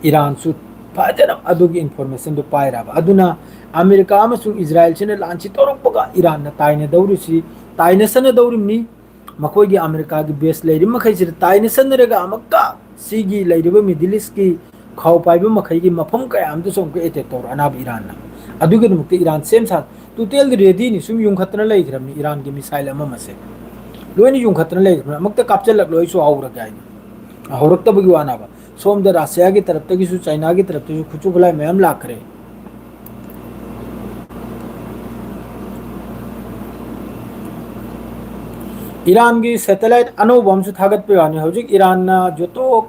ꯏꯔꯥꯟꯁꯨ ꯐꯖꯅ ꯑꯗꯨꯒꯤ informationꯗꯨ ꯄꯥꯏꯔꯕ꯫ ꯑꯗꯨꯅ ꯑꯃꯦꯔꯤꯀꯥ ꯑꯃꯁꯨꯡ ꯏꯖꯔꯥꯏꯜꯁꯤꯅ ꯂꯥꯟꯁꯤ ꯇꯧꯔꯛꯄꯒ ꯏꯔꯥꯟꯅ ꯇꯥꯏꯅꯗꯧꯔꯤꯁꯤ, ꯇꯥꯏꯅꯁꯅꯗꯧꯔꯤꯕꯅꯤ꯫ ꯃꯈꯣꯏꯒꯤ ꯑꯃꯦꯔꯤꯀꯥꯒꯤ base ꯂꯩꯔꯤꯕ ꯃꯈꯩꯁꯤꯗ ꯇꯥꯏꯅꯁꯟꯅꯔꯒ ꯑꯃꯨꯛꯀ ꯁꯤꯒꯤ ꯂꯩꯔꯤꯕ Middle Eastꯀꯤ ꯈꯥꯎ ꯄꯥꯏꯕ ꯃꯈꯩꯒꯤ ꯃꯐꯝ ꯀꯌꯥ ꯑꯃꯗꯁꯨ ꯑꯃꯨꯛꯀ attack ꯇꯧꯔꯛꯑꯅꯕ ꯏꯔꯥꯟꯅ꯫ ꯑꯗꯨꯒꯤꯗꯃꯛꯇ ꯏꯔꯥꯟ ꯁꯦꯝ ꯁꯥ, totally readyꯅꯤ, ꯁꯨꯝ ꯌꯨꯡꯈꯠꯇꯅ ꯂꯩꯈ꯭ꯔꯕꯅꯤ ꯏꯔꯥꯟꯒꯤ missile ꯑꯃ ꯑꯃꯁꯦ꯫ ꯂꯣꯏꯅ ꯌꯨꯡꯈꯠꯇꯅ ꯂꯩꯈ꯭ꯔꯕꯅꯤ, ꯑꯃꯨꯛꯇ ꯀꯥꯞꯆꯜꯂꯛꯂꯣ, ꯑꯩꯁꯨ ꯍꯧꯔꯒꯦ ꯍꯥꯏꯅ꯫ ꯍꯧꯔꯛꯇꯕꯒꯤ ꯋꯥꯅꯦꯕ꯫ ꯁꯣꯝꯗ ꯔꯁꯤꯌꯥꯒꯤ ꯇꯔꯞꯇꯒꯤꯁꯨ, ꯆꯥꯏꯅꯥꯒꯤ ꯇꯔꯞꯇꯒꯤꯁꯨ ꯈꯨꯠꯁꯨ ꯈꯨꯠꯂꯥꯏ ꯃꯌꯥꯝ ꯂꯥꯛꯈ꯭ꯔꯦ꯫ ꯏꯔꯥꯟꯒꯤ satellite ꯑꯅꯧꯕ ꯑꯃꯁꯨ ꯊꯥꯒꯠꯄ ꯌꯥꯅꯤ꯫ ꯍꯧꯖꯤꯛ ꯏꯔꯥꯟꯅ ꯖꯣꯇꯣ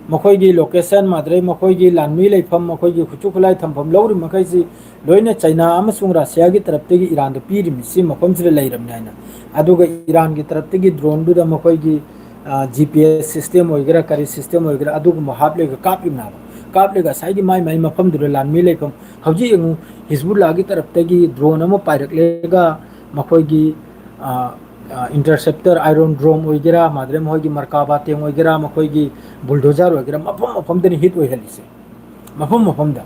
ꯃꯈꯣꯏꯒꯤ location, ꯃꯥꯗ꯭ꯔꯩ ꯃꯈꯣꯏꯒꯤ ꯂꯥꯟꯃꯤ ꯂꯩꯐꯝ, ꯃꯈꯣꯏꯒꯤ ꯈꯨꯠꯁꯨ ꯈꯨꯠꯂꯥꯏ ꯊꯝꯐꯝ ꯂꯧꯔꯤꯕ ꯃꯈꯩꯁꯤ ꯂꯣꯏꯅ ꯆꯥꯏꯅꯥ ꯑꯃꯁꯨꯡ ꯔꯁꯤꯌꯥꯒꯤ ꯇꯔꯞꯇꯒꯤ ꯏꯔꯥꯟꯗ ꯄꯤꯔꯤꯕꯅꯤ, ꯁꯤ ꯃꯐꯝꯁꯤꯗ ꯂꯩꯔꯕꯅꯤ ꯍꯥꯏꯅ꯫ ꯑꯗꯨꯒ ꯏꯔꯥꯟꯒꯤ ꯇꯔꯞꯇꯒꯤ droneꯗꯨꯗ ꯃꯈꯣꯏꯒꯤ, ꯑ, G P S system ꯑꯣꯏꯒꯦꯔꯥ, ꯀꯔꯤ system ꯑꯣꯏꯒꯦꯔꯥ, ꯑꯗꯨꯒꯨꯝꯕ ꯍꯥꯞꯂꯒ ꯀꯥꯞꯂꯤꯕꯅꯦꯕ꯫ ꯀꯥꯞꯂꯒ ꯉꯁꯥꯏꯒꯤ ꯃꯥꯏ ꯃꯥꯏ ꯃꯐꯝꯗꯨꯗ ꯂꯥꯟꯃꯤ ꯂꯩꯐꯝ, ꯍꯧꯖꯤꯛ ꯌꯦꯡꯉꯨ, ꯍꯤꯖꯕꯨꯜꯂꯥꯒꯤ ꯇꯔꯞꯇꯒꯤ drone ꯑꯃ ꯄꯥꯏꯔꯛꯂꯒ ꯃꯈꯣꯏꯒꯤ, ꯑ, ꯑ, interceptor, Iron Dome ꯑꯣꯏꯒꯦꯔꯥ, ꯃꯥꯗ꯭ꯔꯦ ꯃꯈꯣꯏꯒꯤ ꯃꯔꯀꯥꯕꯥ tank ꯑꯣꯏꯒꯦꯔꯥ, ꯃꯈꯣꯏꯒꯤ bulldozer ꯑꯣꯏꯒꯦꯔꯥ, ꯃꯐꯝ ꯃꯐꯝꯗꯅꯤ hit ꯑꯣꯏꯍꯜꯂꯤꯁꯦ, ꯃꯐꯝ ꯃꯐꯝꯗ꯫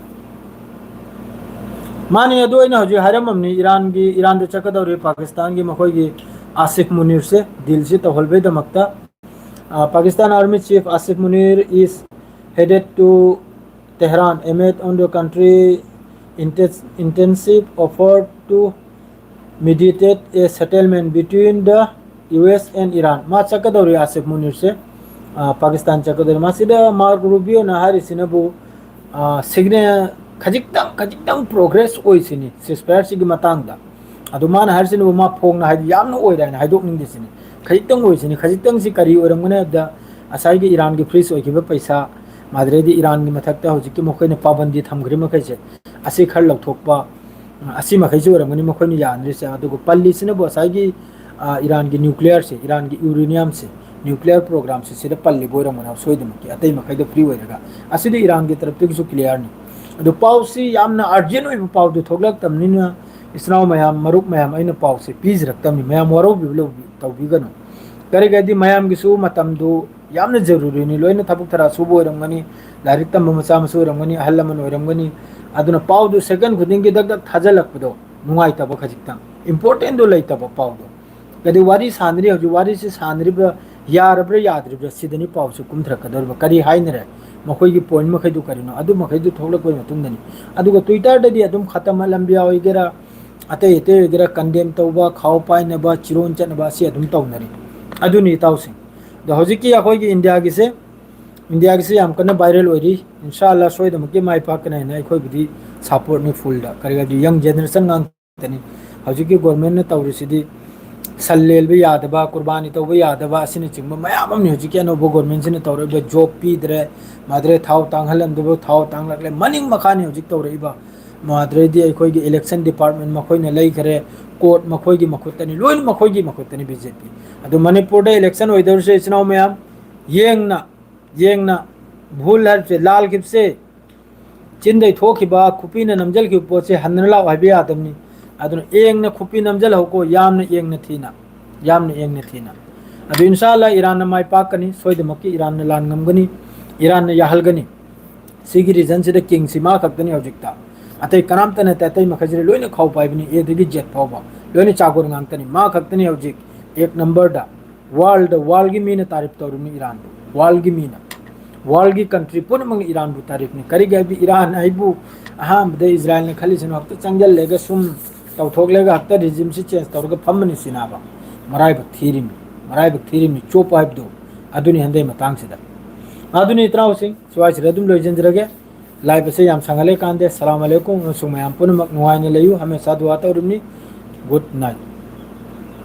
ꯃꯥꯅꯤ, ꯑꯗꯨ ꯑꯩꯅ ꯍꯧꯖꯤꯛ ꯍꯥꯏꯔꯝꯃꯕꯅꯤ, ꯏꯔꯥꯟꯒꯤ, ꯏꯔꯥꯟꯗ ꯆꯠꯀꯗꯧꯔꯤ ꯄꯥꯀꯤꯁꯇꯥꯟꯒꯤ ꯃꯈꯣꯏꯒꯤ ꯑꯥꯁꯤꯐ ꯃꯨꯅꯤꯔꯁꯦ dealꯁꯤ ꯇꯧꯍꯟꯕꯒꯤꯗꯃꯛꯇ꯫ ꯑ, Pakistan Army Chief Asif Munir is headed to Tehran amid on the country inten- intensive effort to mediate a settlement between the U S and Iran. ꯃꯥ ꯆꯠꯀꯗꯧꯔꯤ ꯑꯥꯁꯤꯐ ꯃꯨꯅꯤꯔꯁꯦ, ꯑ, ꯄꯥꯀꯤꯁꯇꯥꯟ ꯆꯠꯀꯗꯧꯔꯤ꯫ ꯃꯁꯤꯗ ꯃꯥꯔꯀꯣ ꯔꯨꯕꯤꯌꯣꯅ ꯍꯥꯏꯔꯤꯁꯤꯅꯕꯨ, ꯑ, ꯁꯤꯒꯅꯦꯜ ꯈꯖꯤꯛꯇꯪ, ꯈꯖꯤꯛꯇꯪ ꯄ꯭ꯔꯣꯒ꯭ꯔꯦꯁ ꯑꯣꯏꯁꯤꯅꯤ ꯁꯤꯁꯐꯥꯌꯔꯁꯤꯒꯤ ꯃꯇꯥꯡꯗ꯫ ꯑꯗꯨ ꯃꯥꯅ ꯍꯥꯏꯔꯤꯁꯤꯅꯕꯨ ꯃꯥ ꯐꯣꯡꯅ ꯍꯥꯏꯗꯤ ꯌꯥꯝꯅ ꯑꯣꯏꯔꯦ ꯍꯥꯏꯅ ꯍꯥꯏꯗꯣꯛꯅꯤꯡꯗꯦ ꯁꯤꯅꯤ꯫ ꯈꯖꯤꯛꯇꯪ ꯑꯣꯏꯁꯤꯅꯤ꯫ ꯈꯖꯤꯛꯇꯪꯁꯤ ꯀꯔꯤ ꯑꯣꯏꯔꯝꯒꯅꯤ ꯍꯥꯏꯕꯗ, ꯉꯁꯥꯏꯒꯤ ꯏꯔꯥꯟꯒꯤ ꯐ꯭ꯔꯤꯖ ꯑꯣꯏꯈꯤꯕ ꯄꯩꯁꯥ, ꯃꯥꯗ꯭ꯔꯦꯗꯤ ꯏꯔꯥꯟꯒꯤ ꯃꯊꯛꯇ ꯍꯧꯖꯤꯛꯀꯤ ꯃꯈꯣꯏꯅ ꯄꯥꯕꯟꯗꯤ ꯊꯝꯈ꯭ꯔꯤꯕ ꯃꯈꯩꯁꯦ, ꯑꯁꯤ ꯈꯔ ꯂꯧꯊꯣꯛꯄ, ꯑꯁꯤ ꯃꯈꯩꯁꯤ ꯑꯣꯏꯔꯝꯒꯅꯤ ꯃꯈꯣꯏꯅ ꯌꯥꯅꯔꯤꯁꯦ꯫ ꯑꯗꯨꯒ ꯄꯜꯂꯤꯁꯤꯅꯕꯨ ꯉꯁꯥꯏꯒꯤ, ꯑ, ꯏꯔꯥꯟꯒꯤ ꯅ꯭ꯌꯨꯀ꯭ꯂꯤꯌꯔꯁꯦ, ꯏꯔꯥꯟꯒꯤ ꯌꯨꯔꯦꯅꯤꯌꯝꯁꯦ, ꯅ꯭ꯌꯨꯀ꯭ꯂꯤꯌꯔ ꯄ꯭ꯔꯣꯒ꯭ꯔꯥꯝꯁꯦ ꯁꯤꯗ ꯄꯜꯂꯤꯕ ꯑꯣꯏꯔꯝꯒꯅꯤ ꯁꯣꯏꯗꯅꯃꯛꯀꯤ, ꯑꯇꯩ ꯃꯈꯩꯗꯣ ꯐ꯭ꯔꯤ ꯑꯣꯏꯔꯒ꯫ ꯑꯁꯤꯗꯤ ꯏꯔꯥꯟꯒꯤ ꯇꯔꯞꯇꯒꯤꯁꯨ ꯀ꯭ꯂꯤꯌꯥꯔꯅꯤ꯫ ꯑꯗꯣ ꯄꯥꯎꯁꯤ ꯌꯥꯝꯅ ꯑꯔꯖꯦꯟ ꯑꯣꯏꯕ ꯄꯥꯎꯗꯨ ꯊꯣꯛꯂꯛꯇꯕꯅꯤꯅ, ꯏꯆꯤꯟ ꯏꯅꯥꯎ ꯃꯌꯥꯝ, ꯃꯔꯨꯞ ꯃꯌꯥꯝ, ꯑꯩꯅ ꯄꯥꯎꯁꯦ ꯄꯤꯖꯔꯛꯇꯕꯅꯤ꯫ ꯃꯌꯥꯝ ꯋꯥꯔꯧꯕꯤꯕ ꯂꯧꯕꯤ-, ꯇꯧꯕꯤꯒꯅꯨ꯫ ꯀꯔꯤꯒꯗꯤ ꯃꯌꯥꯝꯒꯤꯁꯨ ꯃꯇꯝꯗꯨ ꯌꯥꯝꯅ ꯖꯔꯨꯔꯤꯅꯤ꯫ ꯂꯣꯏꯅ ꯊꯕꯛ ꯊꯔꯥ ꯁꯨꯕ ꯑꯣꯏꯔꯝꯒꯅꯤ, ꯂꯥꯏꯔꯤꯛ ꯇꯝꯕ ꯃꯆꯥ ꯃꯁꯨ ꯑꯣꯏꯔꯝꯒꯅꯤ, ꯑꯍꯜ ꯂꯃꯟ ꯑꯣꯏꯔꯝꯒꯅꯤ꯫ ꯑꯗꯨꯅ ꯄꯥꯎꯗꯨ ꯁꯦꯀꯦꯟ ꯈꯨꯗꯤꯡꯒꯤ ꯗꯛ ꯗꯛ ꯊꯥꯖꯤꯜꯂꯛꯄꯗꯣ ꯅꯨꯡꯉꯥꯏꯇꯕ ꯈꯖꯤꯛꯇꯪ, ꯏꯝꯄꯣꯔꯇꯦꯟꯗꯣ ꯂꯩꯇꯕ ꯄꯥꯎꯗꯣ꯫ ꯀꯗꯤ ꯋꯥꯔꯤ ꯁꯥꯟꯅꯔꯤ, ꯍꯧꯖꯤꯛ ꯋꯥꯔꯤꯁꯤ ꯁꯥꯟꯅꯔꯤꯕ ꯌꯥꯔꯕ꯭ꯔꯥ ꯌꯥꯗ꯭ꯔꯤꯕ꯭ꯔꯥ, ꯁꯤꯗꯅꯤ ꯄꯥꯎꯁꯤ ꯀꯨꯝꯊꯔꯛꯀꯗꯧꯔꯤꯕ꯫ ꯀꯔꯤ ꯍꯥꯏꯅꯔꯦ, ꯃꯈꯣꯏꯒꯤ ꯄꯣꯏꯟ ꯃꯈꯩꯗꯨ ꯀꯔꯤꯅꯣ, ꯑꯗꯨ ꯃꯈꯩꯗꯨ ꯊꯣꯛꯂꯛꯄꯒꯤ ꯃꯇꯨꯡꯗꯅꯤ꯫ ꯑꯗꯨꯒ ꯇ꯭ꯋꯤꯇꯔꯗꯗꯤ ꯑꯗꯨꯝ ꯈꯇꯝ ꯑꯂꯝꯕꯤꯌꯥ ꯑꯣꯏꯒꯦꯔꯥ, ꯑꯇꯩ ꯑꯇꯩ ꯑꯣꯏꯒꯦꯔꯥ, ꯀꯟꯗꯦꯝ ꯇꯧꯕ, ꯈꯥꯎ ꯄꯥꯏꯅꯕ, ꯆꯤꯔꯣꯟ ꯆꯠꯅꯕ ꯑꯁꯤ ꯑꯗꯨꯝ ꯇꯧꯅꯔꯤ꯫ ꯑꯗꯨꯅꯤ ꯏꯇꯥꯎꯁꯤꯡ꯫ ꯑꯗꯣ ꯍꯧꯖꯤꯛꯀꯤ ꯑꯩꯈꯣꯏꯒꯤ ꯏꯟꯗꯤꯌꯥꯒꯤꯁꯦ, ꯏꯟꯗꯤꯌꯥꯒꯤꯁꯦ ꯌꯥꯝ ꯀꯟꯅ ꯚꯥꯏꯔꯦꯜ ꯑꯣꯏꯔꯤ꯫ ꯏꯟꯁꯥ ꯑꯜꯂꯥ ꯁꯣꯏꯗꯅꯃꯛꯀꯤ ꯃꯥꯏ ꯄꯥꯛꯀꯅꯤ ꯍꯥꯏꯅ ꯑꯩꯈꯣꯏꯕꯨꯗꯤ ꯁꯞꯄꯣꯔꯠꯅꯤ ꯐꯨꯜꯗ꯫ ꯀꯔꯤꯒꯤꯗꯤ ꯌꯪ ꯖꯦꯅꯦꯔꯦꯁꯟ ꯉꯥꯛꯇꯅꯤ꯫ ꯍꯧꯖꯤꯛꯀꯤ ꯒꯣꯔꯃꯦꯟꯅ ꯇꯧꯔꯤꯁꯤꯗꯤ ꯁꯟ ꯂꯦꯟꯕ ꯌꯥꯗꯕ, ꯀꯨꯔꯕꯥꯅꯤ ꯇꯧꯕ ꯌꯥꯗꯕ ꯑꯁꯤꯅꯆꯤꯡꯕ ꯃꯌꯥꯝ ꯑꯃꯅꯤ ꯍꯧꯖꯤꯛꯀꯤ ꯑꯅꯧꯕ ꯒꯣꯔꯃꯦꯟꯁꯤꯅ ꯇꯧꯔꯛꯏꯕ꯫ ꯖꯣꯕ ꯄꯤꯗ꯭ꯔꯦ, ꯃꯥꯗ꯭ꯔꯦ ꯊꯥꯎ ꯇꯥꯡꯍꯜꯂꯝꯗꯕ ꯊꯥꯎ ꯇꯥꯡꯂꯛꯂꯦ, ꯃꯅꯤꯡ ꯃꯈꯥꯅꯤ ꯍꯧꯖꯤꯛ ꯇꯧꯔꯛꯏꯕ꯫ ꯃꯥꯗ꯭ꯔꯦꯗꯤ ꯑꯩꯈꯣꯏꯒꯤ ꯏꯂꯦꯛꯁꯟ ꯗꯤꯄꯥꯔꯠꯃꯦꯟ ꯃꯈꯣꯏꯅ ꯂꯩꯈꯔꯦ, ꯀꯣꯔꯠ ꯃꯈꯣꯏꯒꯤ ꯃꯈꯨꯠꯇꯅꯤ, ꯂꯣꯏꯅ ꯃꯈꯣꯏꯒꯤ ꯃꯈꯨꯠꯇꯅꯤ ꯕꯤ ꯖꯦ ꯄꯤ꯫ ꯑꯗꯨ ꯃꯅꯤꯄꯨꯔꯗ ꯏꯂꯦꯛꯁꯟ ꯑꯣꯏꯗꯧꯔꯤꯁꯦ ꯏꯆꯤꯟ ꯏꯅꯥꯎ ꯃꯌꯥꯝ, ꯌꯦꯡꯅ, ꯌꯦꯡꯅ, ꯚꯨꯜ ꯍꯥꯏꯕꯁꯦ, ꯂꯥꯜꯈꯤꯕꯁꯦ, ꯆꯤꯟꯗꯩ ꯊꯣꯛꯈꯤꯕ, ꯈꯨꯄꯤꯅ ꯅꯝꯖꯜꯈꯤꯕ ꯄꯣꯠꯁꯦ ꯍꯟꯅ ꯂꯥꯛꯑꯣ ꯍꯥꯏꯕ ꯌꯥꯗꯕꯅꯤ꯫ ꯑꯗꯨꯅ ꯌꯦꯡꯅ ꯈꯨꯄꯤ ꯅꯝꯖꯜꯍꯧꯀꯣ, ꯌꯥꯝꯅ ꯌꯦꯡꯅ ꯊꯤꯅ, ꯌꯥꯝꯅ ꯌꯦꯡꯅ ꯊꯤꯅ꯫ ꯑꯗꯨ ꯏꯟꯁꯥ ꯑꯜꯂꯥ ꯏꯔꯥꯟꯅ ꯃꯥꯏ ꯄꯥꯛꯀꯅꯤ, ꯁꯣꯏꯗꯃꯛꯀꯤ ꯏꯔꯥꯟꯅ ꯂꯥꯟ ꯉꯝꯒꯅꯤ, ꯏꯔꯥꯟꯅ ꯌꯥꯍꯜꯒꯅꯤ꯫ ꯁꯤꯒꯤ ꯔꯤꯖꯟꯁꯤꯗ ꯀꯤꯡꯁꯤ ꯃꯥ ꯈꯛꯇꯅꯤ ꯍꯧꯖꯤꯛꯇ, ꯑꯇꯩ ꯀꯅꯥꯝꯇ ꯅꯠꯇꯦ꯫ ꯑꯇꯩ ꯃꯈꯩꯁꯤꯗꯤ ꯂꯣꯏꯅ ꯈꯥꯎ ꯄꯥꯏꯕꯅꯤ, ꯑꯦꯗꯒꯤ ꯖꯦꯠ ꯐꯥꯎꯕ ꯂꯣꯏꯅ ꯆꯥꯒꯣꯟ ꯉꯥꯛꯇꯅꯤ꯫ ꯃꯥ ꯈꯛꯇꯅꯤ ꯍꯧꯖꯤꯛ ꯑꯦꯛ ꯅꯝꯕꯔꯗ꯫ ꯋꯥꯔꯜꯗ, ꯋꯥꯔꯜꯒꯤ ꯃꯤꯅ ꯇꯥꯔꯤꯐ ꯇꯧꯔꯤꯕꯅꯤ ꯏꯔꯥꯟꯕꯨ, ꯋꯥꯔꯜꯒꯤ ꯃꯤꯅ꯫ ꯋꯥꯔꯜꯒꯤ ꯀꯟꯇ꯭ꯔꯤ ꯄꯨꯝꯅꯃꯛꯅ ꯏꯔꯥꯟꯕꯨ ꯇꯥꯔꯤꯐꯅꯤ꯫ ꯀꯔꯤꯒꯤ ꯍꯥꯏꯕꯗꯤ ꯏꯔꯥꯟ ꯍꯥꯏꯕꯨ ꯑꯍꯥꯟꯕꯗ ꯏꯖꯔꯥꯏꯜꯅ ꯈꯜꯂꯤꯁꯤꯅ ꯍꯦꯛꯇ ꯆꯪꯁꯤꯜꯂꯒ ꯁꯨꯝ ꯇꯧꯊꯣꯛꯂꯒ ꯍꯦꯛꯇ ꯔꯤꯖꯤꯝꯁꯤ ꯆꯦꯟꯖ ꯇꯧꯔꯒ ꯐꯝꯃꯅꯤ ꯁꯤꯅꯥꯕ꯫ ꯃꯔꯥꯏꯕꯛ ꯊꯤꯔꯤꯃꯤ, ꯃꯔꯥꯏꯕꯛ ꯊꯤꯔꯤꯃꯤ ꯆꯣꯞꯄ ꯍꯥꯏꯕꯗꯨ ꯑꯗꯨꯅꯤ ꯍꯟꯗꯛ ꯃꯇꯥꯡꯁꯤꯗ꯫ ꯑꯗꯨꯅꯤ ꯏꯇꯥꯎꯁꯤꯡ, ꯁ꯭ꯋꯥꯏꯁꯤꯗ ꯑꯗꯨꯝ ꯂꯣꯏꯁꯤꯟꯖꯔꯒꯦ꯫ ꯂꯥꯏꯞ ꯑꯁꯦ ꯌꯥꯝ ꯁꯥꯡꯍꯜꯂꯦ ꯀꯥꯟꯗꯦ꯫ ꯁꯂꯥꯝ ꯑꯂꯩꯀꯨꯝ ꯑꯃꯁꯨꯡ ꯃꯌꯥꯝ ꯄꯨꯝꯅꯃꯛ ꯅꯨꯡꯉꯥꯏꯅ ꯂꯩꯌꯨ꯫ ꯍꯃꯦꯁꯥ ꯗꯨꯋꯥ ꯇꯧꯔꯤꯕꯅꯤ꯫ Good night.